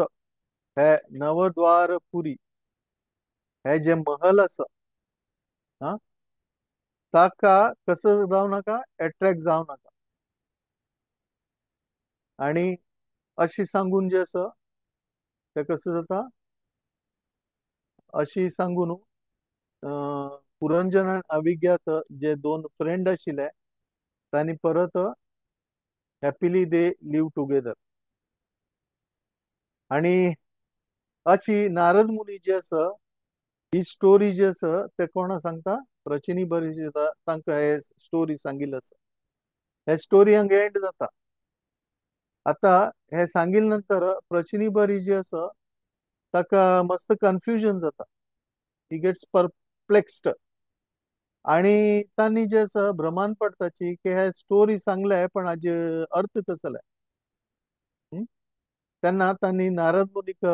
हे नवद्वारपुरी हे जे महल आसा ताका कसं जावं नाका, एट्रॅक्ट जावं नाका. आणि अशी सांगून जे आसा ते कसं जाता, अशी सांगून पुरंजन आनी अविज्ञात जे दोन फ्रेंड आशिल्ले तांणी परत हॅपिली they live together. आणि अशी नारद मुनी जे आसा ही स्टोरी जी आसा ते कोणा सांगता, प्रचिनी बरी तांकां हे स्टोरी सांगिल्ली आसा. हे स्टोरी हांगा एंड जाता. आतां हे सांगिल्ले नंतर प्रचिनी बरी जी आसा ताका मस्त कन्फ्युजन जाता, he gets perplexed. आनी तांणी जे आसा भ्रमान पडटाची की हे स्टोरी सांगले पण हाजे अर्थ कसले. तेन्ना तांणी नारद मुनीक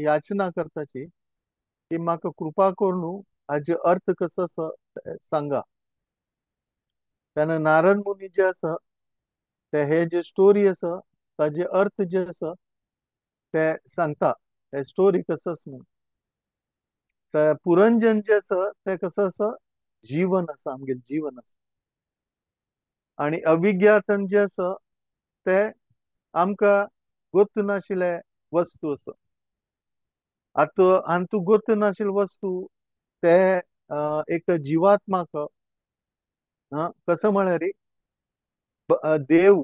याचना करताची की म्हाका कृपा करून हाजे अर्थ कसो आसा सांगा. तेन्ना नारद मुनी जे आसा ते हे जे स्टोरी आसा ताजे अर्थ जे आसा ते सांगता, हे स्टोरी कसो आसा म्हणून. ते पुरंजन जे आसा ते कसो आसा, जीवन आसा, आमगेलें जीवन आसा. आनी अविज्ञातन जे आसा ते आमकां गोत्त नाशिल्ले वस्तू आसा. आतां आनी गोत्त नाशिल्ले वस्तू ते एक जिवात्माक कसो म्हळ्यार देव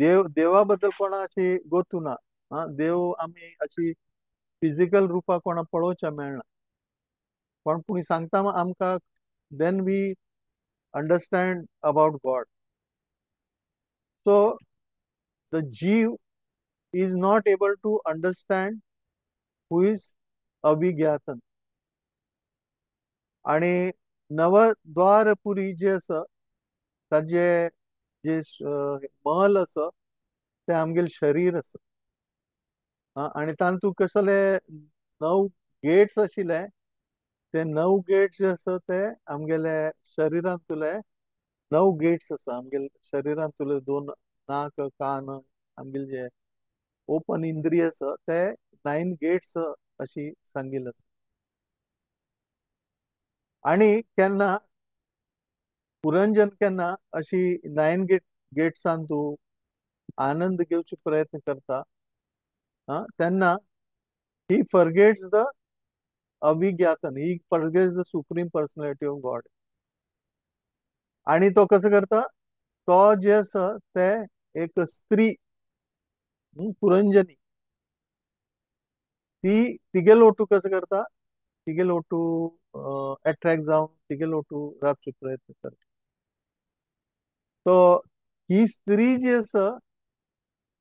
देव देवा बद्दल कोणा अशी गोत्तू ना. देव आमी अशी फिजिकल रुपा कोणा पळोवच्या मेळना, पण पूण सांगता आमकां, then we understand about God. So the jeev is not able to understand who is अविज्ञातन. आनी नवद्वारपुरी जे आसा ताजे जे महल आसा ते आमगेलें शरीर आसा. आनी तातूंत कसले 9 गेट्स आशिल्ले, ते 9 गेट्स जे आसा ते आमगेले शरिरांतले 9 गेट्स आसा. आमगेले शरिरांतले 2 नाक, कान, आमगेले जे ओपन इंद्रिय आसा ते 9 गेट्स अशी सांगिल्ले आसा. आनी केन्ना पुरंजन केन्ना अशी 9 गेट्सान तूं आनंद घेवचो प्रयत्न करता तेन्ना ही फॉरगेट्स the अविज्ञातन, he forgets the supreme personality of God. आनी तो कसो करता, तो जे आसा ते एक स्त्री पुरंजनी ती तिगेलो ओटू कसो करता, तिगेलो ओटू एट्रॅक्ट जावन तिगेलो ओटू रावचो प्रयत्न करता. तो ही स्त्री जी आसा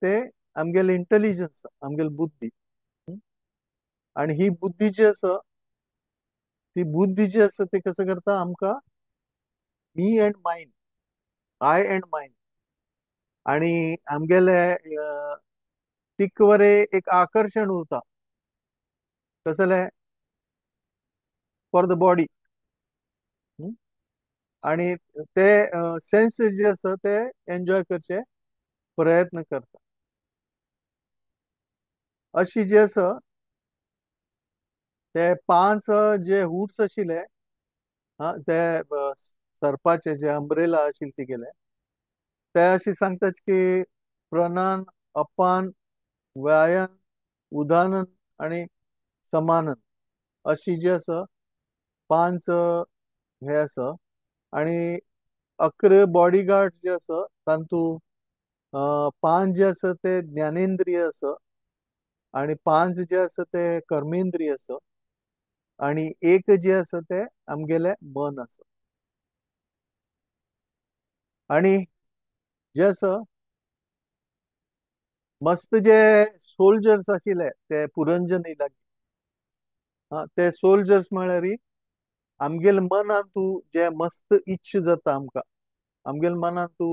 ते आमगेले इंटेलिजन्स, आमगेले बुद्धी. आनी ही बुद्धी जी आसा ती बुद्धी जी आसा ती कसो करता आमकां me and mine, I and mine, आनी आमगेले तिकवरे एक आकर्शण उरता कसले फॉर the body. आनी ते सेन्स जे आसा ते एन्जॉय करचे प्रयत्न करता. अशी जे आसा ते 5 जे हुड्स आशिल्ले ते सर्पाचे जे अंब्रेला आशिल्ले तिगेले, ते अशी सांगतात की प्रणान, अपान, व्यायन, उदानन आनी समानन अशी जे आसा 5 हे आसा. आनी 11 बॉडीगार्ड जे आसा तातूंत 5 जे आसा ते ज्ञानेंद्रिय आसा आनी 5 जे आसा ते कर्मेंद्रिय आसा आनी 1 जे आसा ते आमगेले मन आसा. आनी जे आसा मस्त जे सोल्जर्स आशिल्ले ते पुरंजनी लागीं, ते सोल्जर्स म्हळ्यार आमगेले मनांतू जे मस्त इच्छा जाता आमकां, आमगेले मनांतू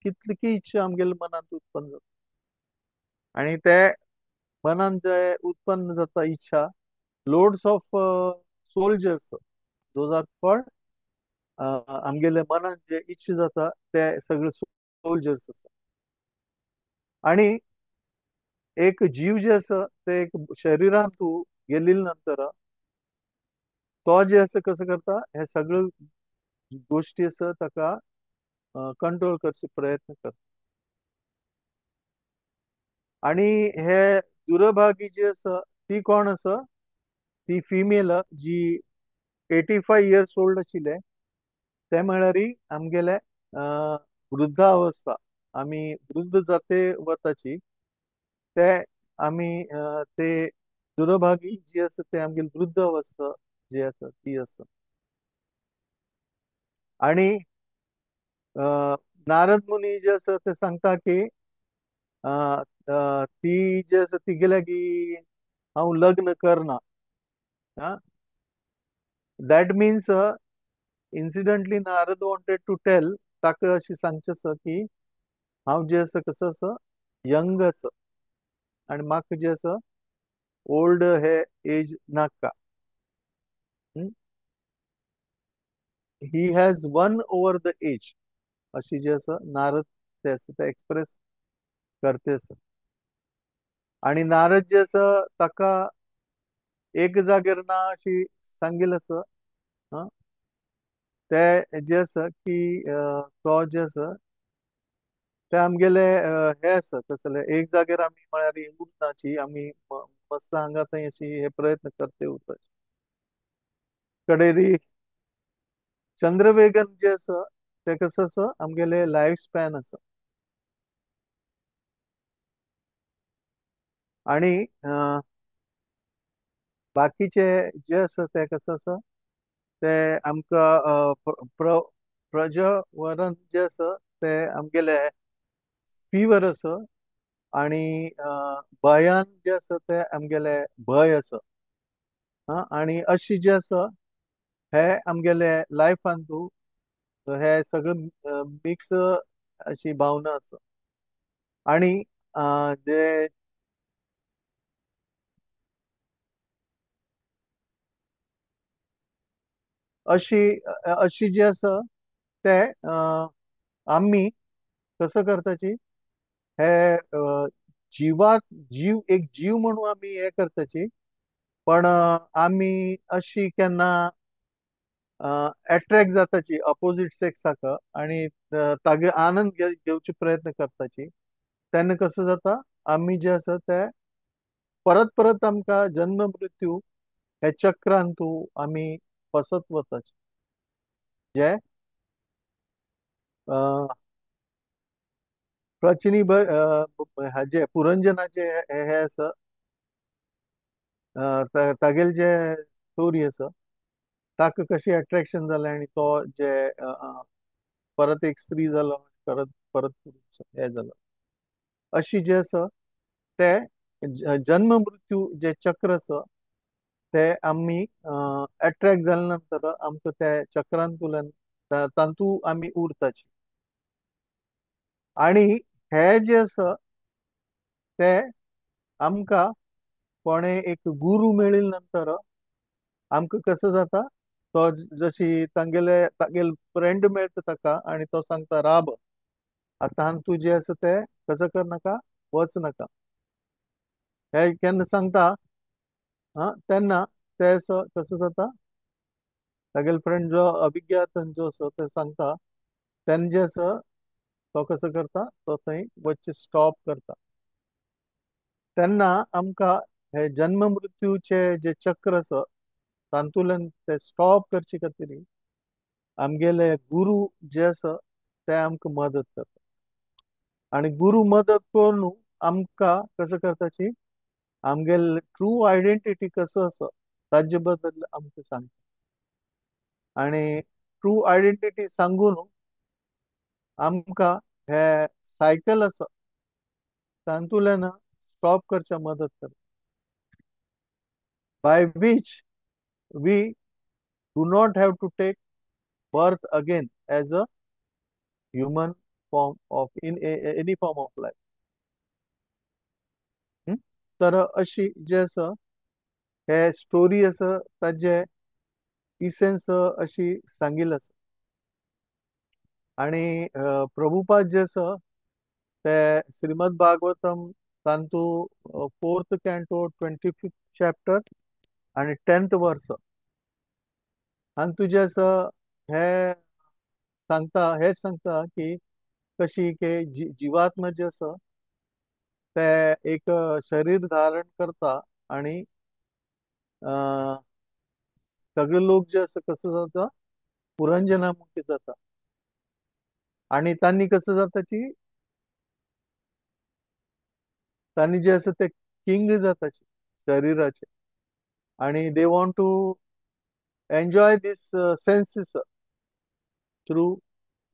कितली की इच्छा आमगेले मनांत उत्पन्न जाता आनी ते मनांत जे उत्पन्न जाता इच्छा, loads of soldiers those are called आमगेले मनांत जे इच्छा जाता ते सगळे सोल्जर्स आसा. आनी एक जीव जे आसा ते एक शरिरांतू गेल्ले नंतर तो जे आसा कसो करता हे सगळे गोश्टी आसा ताका कंट्रोल करचे प्रयत्न करता. आनी हे दुर्भागी जी आसा ती कोण आसा, ती फिमेल जी 85 इयर्स ओल्ड आशिल्ले, ते म्हळ्यार आमगेले वृद्धावस्था, आमी वृद्ध जाते वताची ते आमी ते दुरभागी जी आसा ते आमगेली वृद्ध अवस्था जी आसा ती आसा. आणि नारद मुनी जे आसा ते सांगता की ती जे आसा ती गेल्या की हांव लग्न करना. That means incidentally Narad wanted to tell ताका अशी सांगचें आसा की हांव जे आसा कसो आसा यंग आसा आनी म्हाका जे आसा ओल्ड हे एज नाका. He has won over the age अशी जे आसा नारद ते आसा ते एक्सप्रेस करते आसा. आनी नारद जे आसा ताका एक जाग्यार ना अशी सांगील आसा. ते जे आसा की तो जे आसा ते आमगेले हे आसा कसले एक जाग्यार आमी म्हळ्यार उरनाची, आमी मस्त हांगा थंय अशी हे प्रयत्न करते उरता. कडेरी चंद्रवेगन जे आसा ते कसो आसा आमगेले लायफ स्पॅन आसा. आनी बाकीचे जे आसा ते कसो आसा ते आमकां प्रजवरन जे आसा ते आमगेले फिवर आसा आनी भयान जे आसा ते आमगेले भंय आसा. आनी अशी जे आसा हे आमगेले लायफान तूं हे सगळे मिक्स अशी भावना आसा. आनी जे अशी अशी जी आसा ते आमी कसो करताची हे जिवाक जीव एक जीव म्हणून आमी हे करताची, पण आमी अशी केन्ना एट्रेक्ट जाताची अपोजीट सेक्साक आनी तागे आनंद घेवचे प्रयत्न करताची, तेन्ना कसो जाता आमी जे आसा ते परत परत आमकां जन्म मृत्यू हे चक्रांतू आमी फसत वताची. जे प्रचिनी हाजे पुरंजनाचे हे आसा तागेले जे स्टोरी आसा ताका कशी अट्रॅक्शन जालें आनी तो जे परत एक स्त्री जालो परत परत हे जालो अशी जे आसा ते जन्म मृत्यू जे चक्र आसा ते आमी एट्रॅक्ट जाले नंतर आमकां ते चक्रांतल्यान तातूंत आमी उरताची. आनी हे जे आसा ते आमकां कोणे एक गुरू मेळिल्ले नंतर आमकां कसो जाता तो जशी तांगेले तागेले फ्रेंड मेळटा ताका आनी तो सांगता राब आतां तूं जे आसा ते कसो करनाका वच नाका हे केन्ना सांगता तेन्ना ते कसो जाता तागेले फ्रेंड जो अभिज्ञात जो आसा ते सांगता तेन्ना जे आसा तो कसो करता तो थंय वचचे स्टॉप करता. तेन्ना आमकां हे जन्म मृत्यूचे जे चक्र आसा तातूंतल्यान ते स्टॉप करचे खातीर आमगेले गुरू जे आसा ते आमकां मदत करता. आनी गुरू मदत करून आमकां कसो करताची आमगेले ट्रू आयडेंटिटी कसो आसा ताजे बद्दल आमकां सांगता. आनी ट्रू आयडेंटिटी सांगून आमकां हे सायकल आसा तातूंतल्यान स्टॉप करच्या मदत करता. By which we do not have to take birth again as a human form of in any form of life. तर अशी जे आसा हे स्टोरी आसा ताजे इसेन्स अशी सांगिल्ली आसा. आनी प्रभुपाद जे आसा ते Shrimad Bhagavatam तांतू 4th canto 25th chapter आनी 10th वर्स आनी तुजे आसा हे सांगता हे सांगता की कशी की जिवात्मा जे आसा ते एक शरीर धारण करता आनी सगळे लोक जे आसा कसो जाता पुरंजना मुखी जाता आनी तांणी कसो जाता की तांणी जे आसा ते किंग जाताची. शरीराचे आणि they want to enjoy this senses through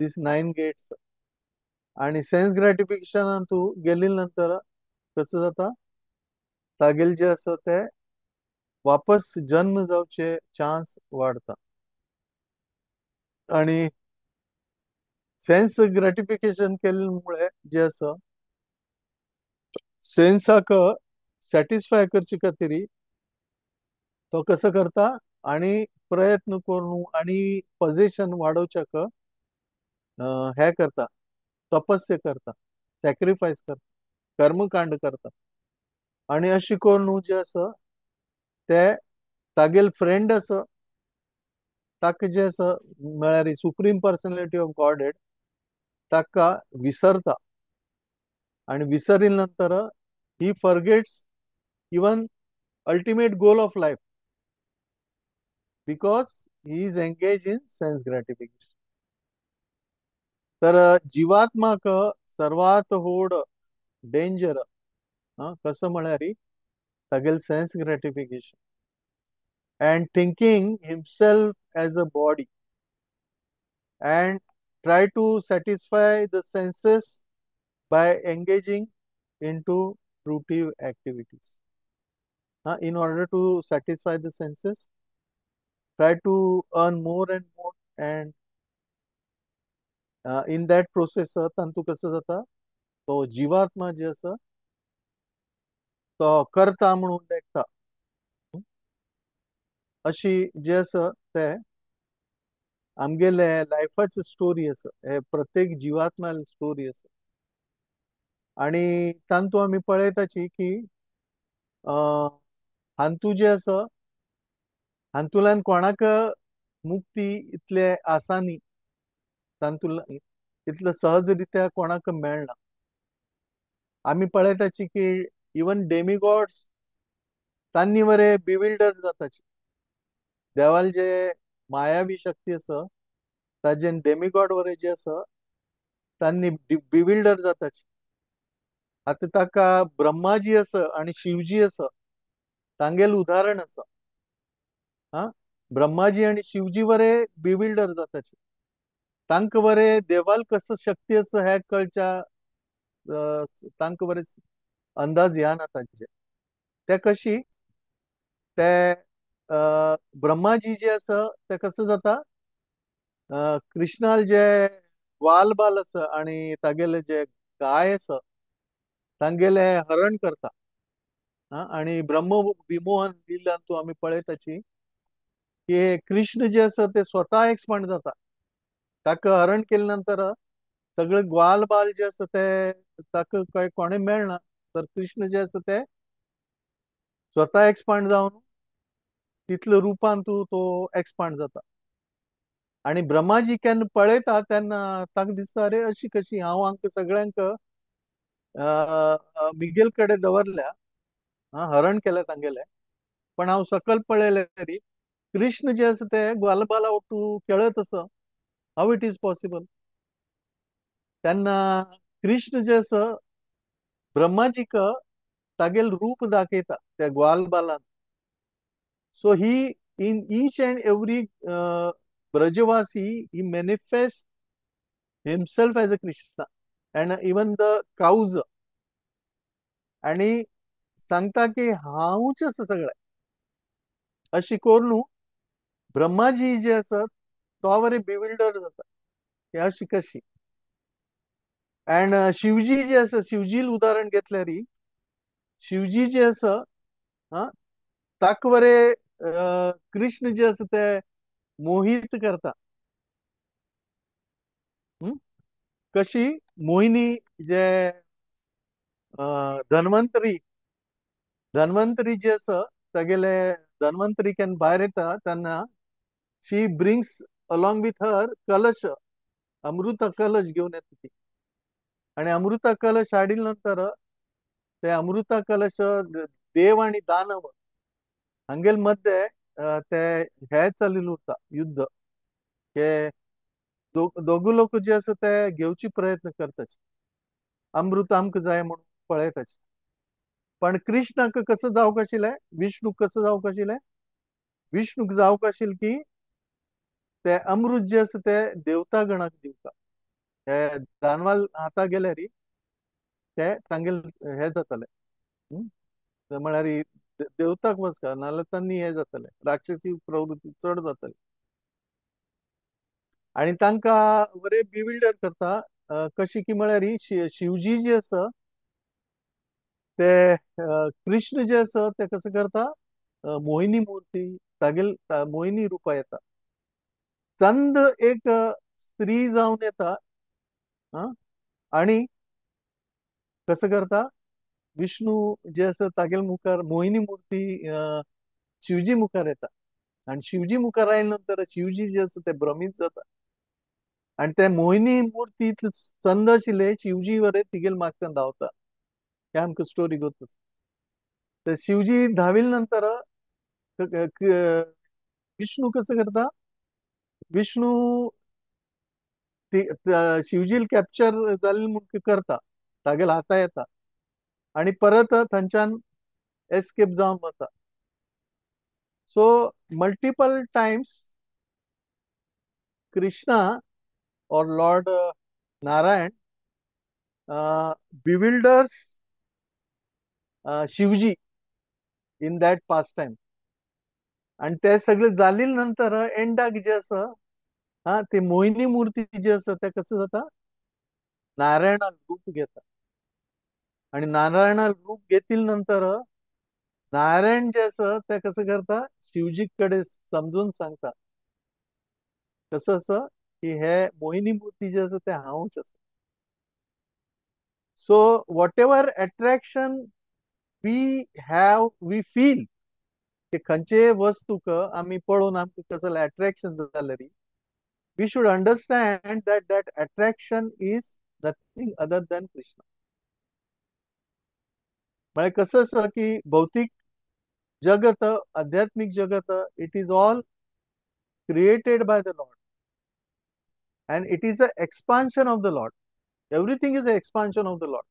this 9 gates. आणि सेन्स ग्रॅटिफिकेशनान तूं गेली नंतर कसं जाता, तागेल जे आसा ते वापस जन्म जावचे चान्स वाडता. आणि सेन्स ग्रॅटिफिकेशन केल्ले मुळे जे आसा सेन्साक सॅटिस्फाय करचे खातीर तो कसो करता आणि प्रयत्न करून आणि पॉझिशन वाडोवच्याक हे करता, तपस्या करता, सॅक्रिफायस करता, कर्मकांड करता. आणि अशी करून जे आसा ते तागेल फ्रेंड आसा ताका जे आसा म्हळ्यार supreme personality of Godhead ताका विसरता. आणि विसरिल नंतर he forgets even ultimate goal of life because he is engage in sense gratification. तर जिवात्माक सर्वात व्हड डेंजर कसं म्हळ्यार तागेल sense gratification and thinking himself as a body and try to satisfy the senses by engaging into fruitive activities. In order to satisfy the senses, try to earn more and more, and in that process तांतू कसं जाता तो जीवात्मा जे आसा तो करता म्हणून देखता. अशी जे आसा ते आमगेले लायफाची स्टोरी आसा, हे प्रत्येक जिवात्मा स्टोरी आसा. आणि तांतू आमी पळयताची की हांतू जे आसा हातूंतल्यान कोणाक मुक्ती इतले आसानी, तांतूंतल्यान इतले सहज रित्या कोणाक मेळना. आमी पळयताची की इवन डेमिगॉड्स तांणी बरे बिविल्डर जाताची. देवाल जे मायावी शक्ती आसा ताजे डेमिगॉड वरे जे आसा तांणी बिविल्डर जाताची. आतां ताका ब्रह्माजी आसा आनी शिवजी आसा तांगेल उदाहरण आसा. हा, ब्रह्माजी आनी शिवजी वरे बिविल्डर जाताची. तांकां बरे देवाल कसो शक्ती आसा हे कळच्या तांकां बरे अंदाज येना तांचे. ते कशी ते ब्रह्माजी जे आसा ते कसं जाता कृष्णाल जे ग्वालबाल आसा आनी तागेले जे गाय आसा तांगेले हरण करता. आनी ब्रह्म विमोहन लिलान तूं आमी पळयताची की कृष्ण जे आसा ते स्वता एक्सपांड जाता. ताका हरण केले नंतर सगळे ग्वालबाल जे आसा ते ताका काय कोणें मेळना, तर कृष्ण जे आसा ते स्वता एक्सपांड जावन तितले रुपान तूं तो एक्सपांड जाता. आनी ब्रह्माजी केन्ना पळयता तेन्ना ताका दिसता अरे अशी कशी हांव हांकां सगळ्यांक मिगेल कडेन दवरल्या, हरण केलें तांगेलें, पण हांव सकल पळयलें तरी कृष्ण जे आसा ते ग्वालबाला ओटू खेळत आसा. How it is possible? तेन्ना कृष्ण जे आसा ब्रह्माजीक तागेल रूप दाखयता त्या ग्वालबालान. So he in each and every Brajavasi he manifest himself as a Krishna and even the cows. आनी सांगता की हांवूच आसा सगळें. अशी करून ब्रह्माजी जे आसा तो बरे बिविल्डर जाता की अशी कशी. अँड शिवजी जे आसा शिवजील उदाहरण घेतल्यार शिवजी जे आसा ताका बरे कृष्ण जे आसा ते मोहित करता. कशी मोहिनी जे धन्वंतरी धन्वंतरी जे आसा तागेले धन्वंतरी केन्ना भायर येता तेन्ना she brings along with her कलश, अमृता कलश घेवन येता ती. आनी अमृता कलश हाडिल नंतर ते अमृता कलश देव आनी दानव हांगेल मध्ये ते हे चालिल्लें उरता युद्ध. हे दोगू लोक जे आसा ते घेवची प्रयत्न करताची, अमृत आमकां जाय म्हणून पळयताची. पण कृष्णाक कसं जावंक आशिल्लें, विष्णूक कसं जावंक आशिल्लें, विष्णूक जावंक आशिल्लें की ते अमृत जे आसा ते देवता गणाक दिवता, हे दानवाल हाता गेल्यार ते तांगेल हे जाताले, म्हळ्यार देवताक वचका नाजाल्यार तांणी हे जाताले, राक्षसी प्रवृत्ती चड जाताली आनी तांकां बरे बिविल्डर करता. कशी की म्हळ्यार शिवजी जे आसा ते कृष्ण जे आसा ते कसं करता, मोहिनी मूर्ती तागेल मोहिनी रुपा येता, चंद एक स्त्री जावन येता आनी कसं करता, विष्णू जे आसा तागेल मुखार मोहिनी मूर्ती शिवजी मुखार येता आनी शिवजी मुखार आयले नंतर शिवजी जे आसा ते भ्रमीत जाता आनी ते मोहिनी मूर्ती चंद आशिल्ले शिवजी वरे तिगेल मागच्यान धांवता. हे आमकां स्टोरी गोत. ते शिवजी धांविल नंतर विष्णू कसं करता, विष्णू शिवजी कॅप्चर जाले म्हूण करता, तागेल हाता येता आनी परत थंयच्यान एस्केप जावन वता. So multiple times Krishna or Lord Narayan bewilders Shivji in that pastime. आनी ते सगळे जाले नंतर एंडाक जे आसा हा ते मोहिनी मूर्ती जी आसा ते कसं जाता, नारायणाक रूप घेता आनी नारायणाक रूप घेतील नंतर नारायण जे आसा ते कसं करता, शिवजी कडेन समजून सांगता कसं आसा की हे मोहिनी मूर्ती जे आसा ते हांवच आसा. So whatever attraction we have, we feel की खंयचे वस्तूक आमी पळोवन आमकां कसलें अट्रॅक्शन जालें री, we should understand that that attraction is nothing other than Krishna. म्हळ्यार कसं आसा की भौतीक जगत, आध्यात्मीक जगत, it is all created by the Lord and it is a expansion of the Lord. Everything is an expansion of the Lord.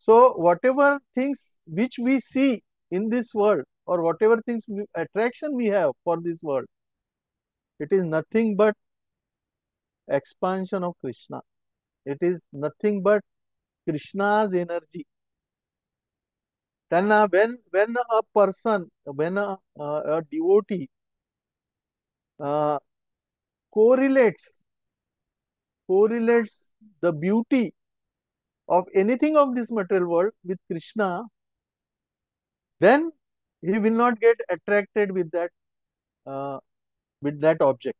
So whatever things which we see in this world or whatever things attraction we have for this world, it is nothing but expansion of Krishna. It is nothing but Krishna's energy. Then when a person, when a devotee correlates the beauty of anything of this material world with Krishna, then he will not get attracted with that object.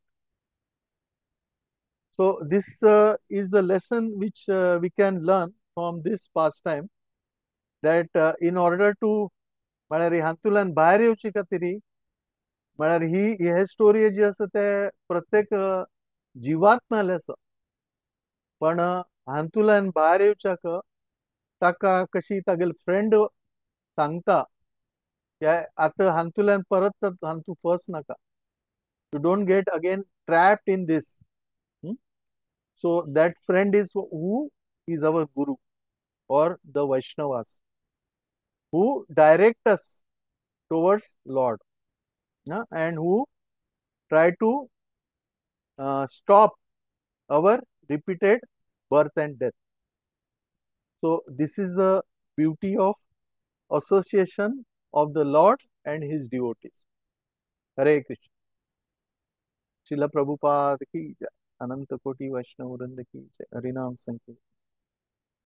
So this is the lesson which we can learn from this pastime, that in order to म्हळ्यार हातूंतल्यान भायर येवचे खातीर म्हळ्यार ही हे story जी आसा ते प्रत्येक जिवात्म्याले आसा, पण हातूंतल्यान भायर येवच्याक ताका कशी तागेले फ्रेंड सांगता की आतां हातूंतल्यान परत हातूंत फस नाका, you don't get again trapped in this. So that friend is who is our guru or the Vaishnavas who direct us towards Lord and who try to stop our repeated birth and death. So this is the beauty of association of the Lord and his devotees. Hare Krishna. Srila Prabhupada ki jai, Ananta Koti Vaishnava Vrinda ki jai, Harinam Sankirtan.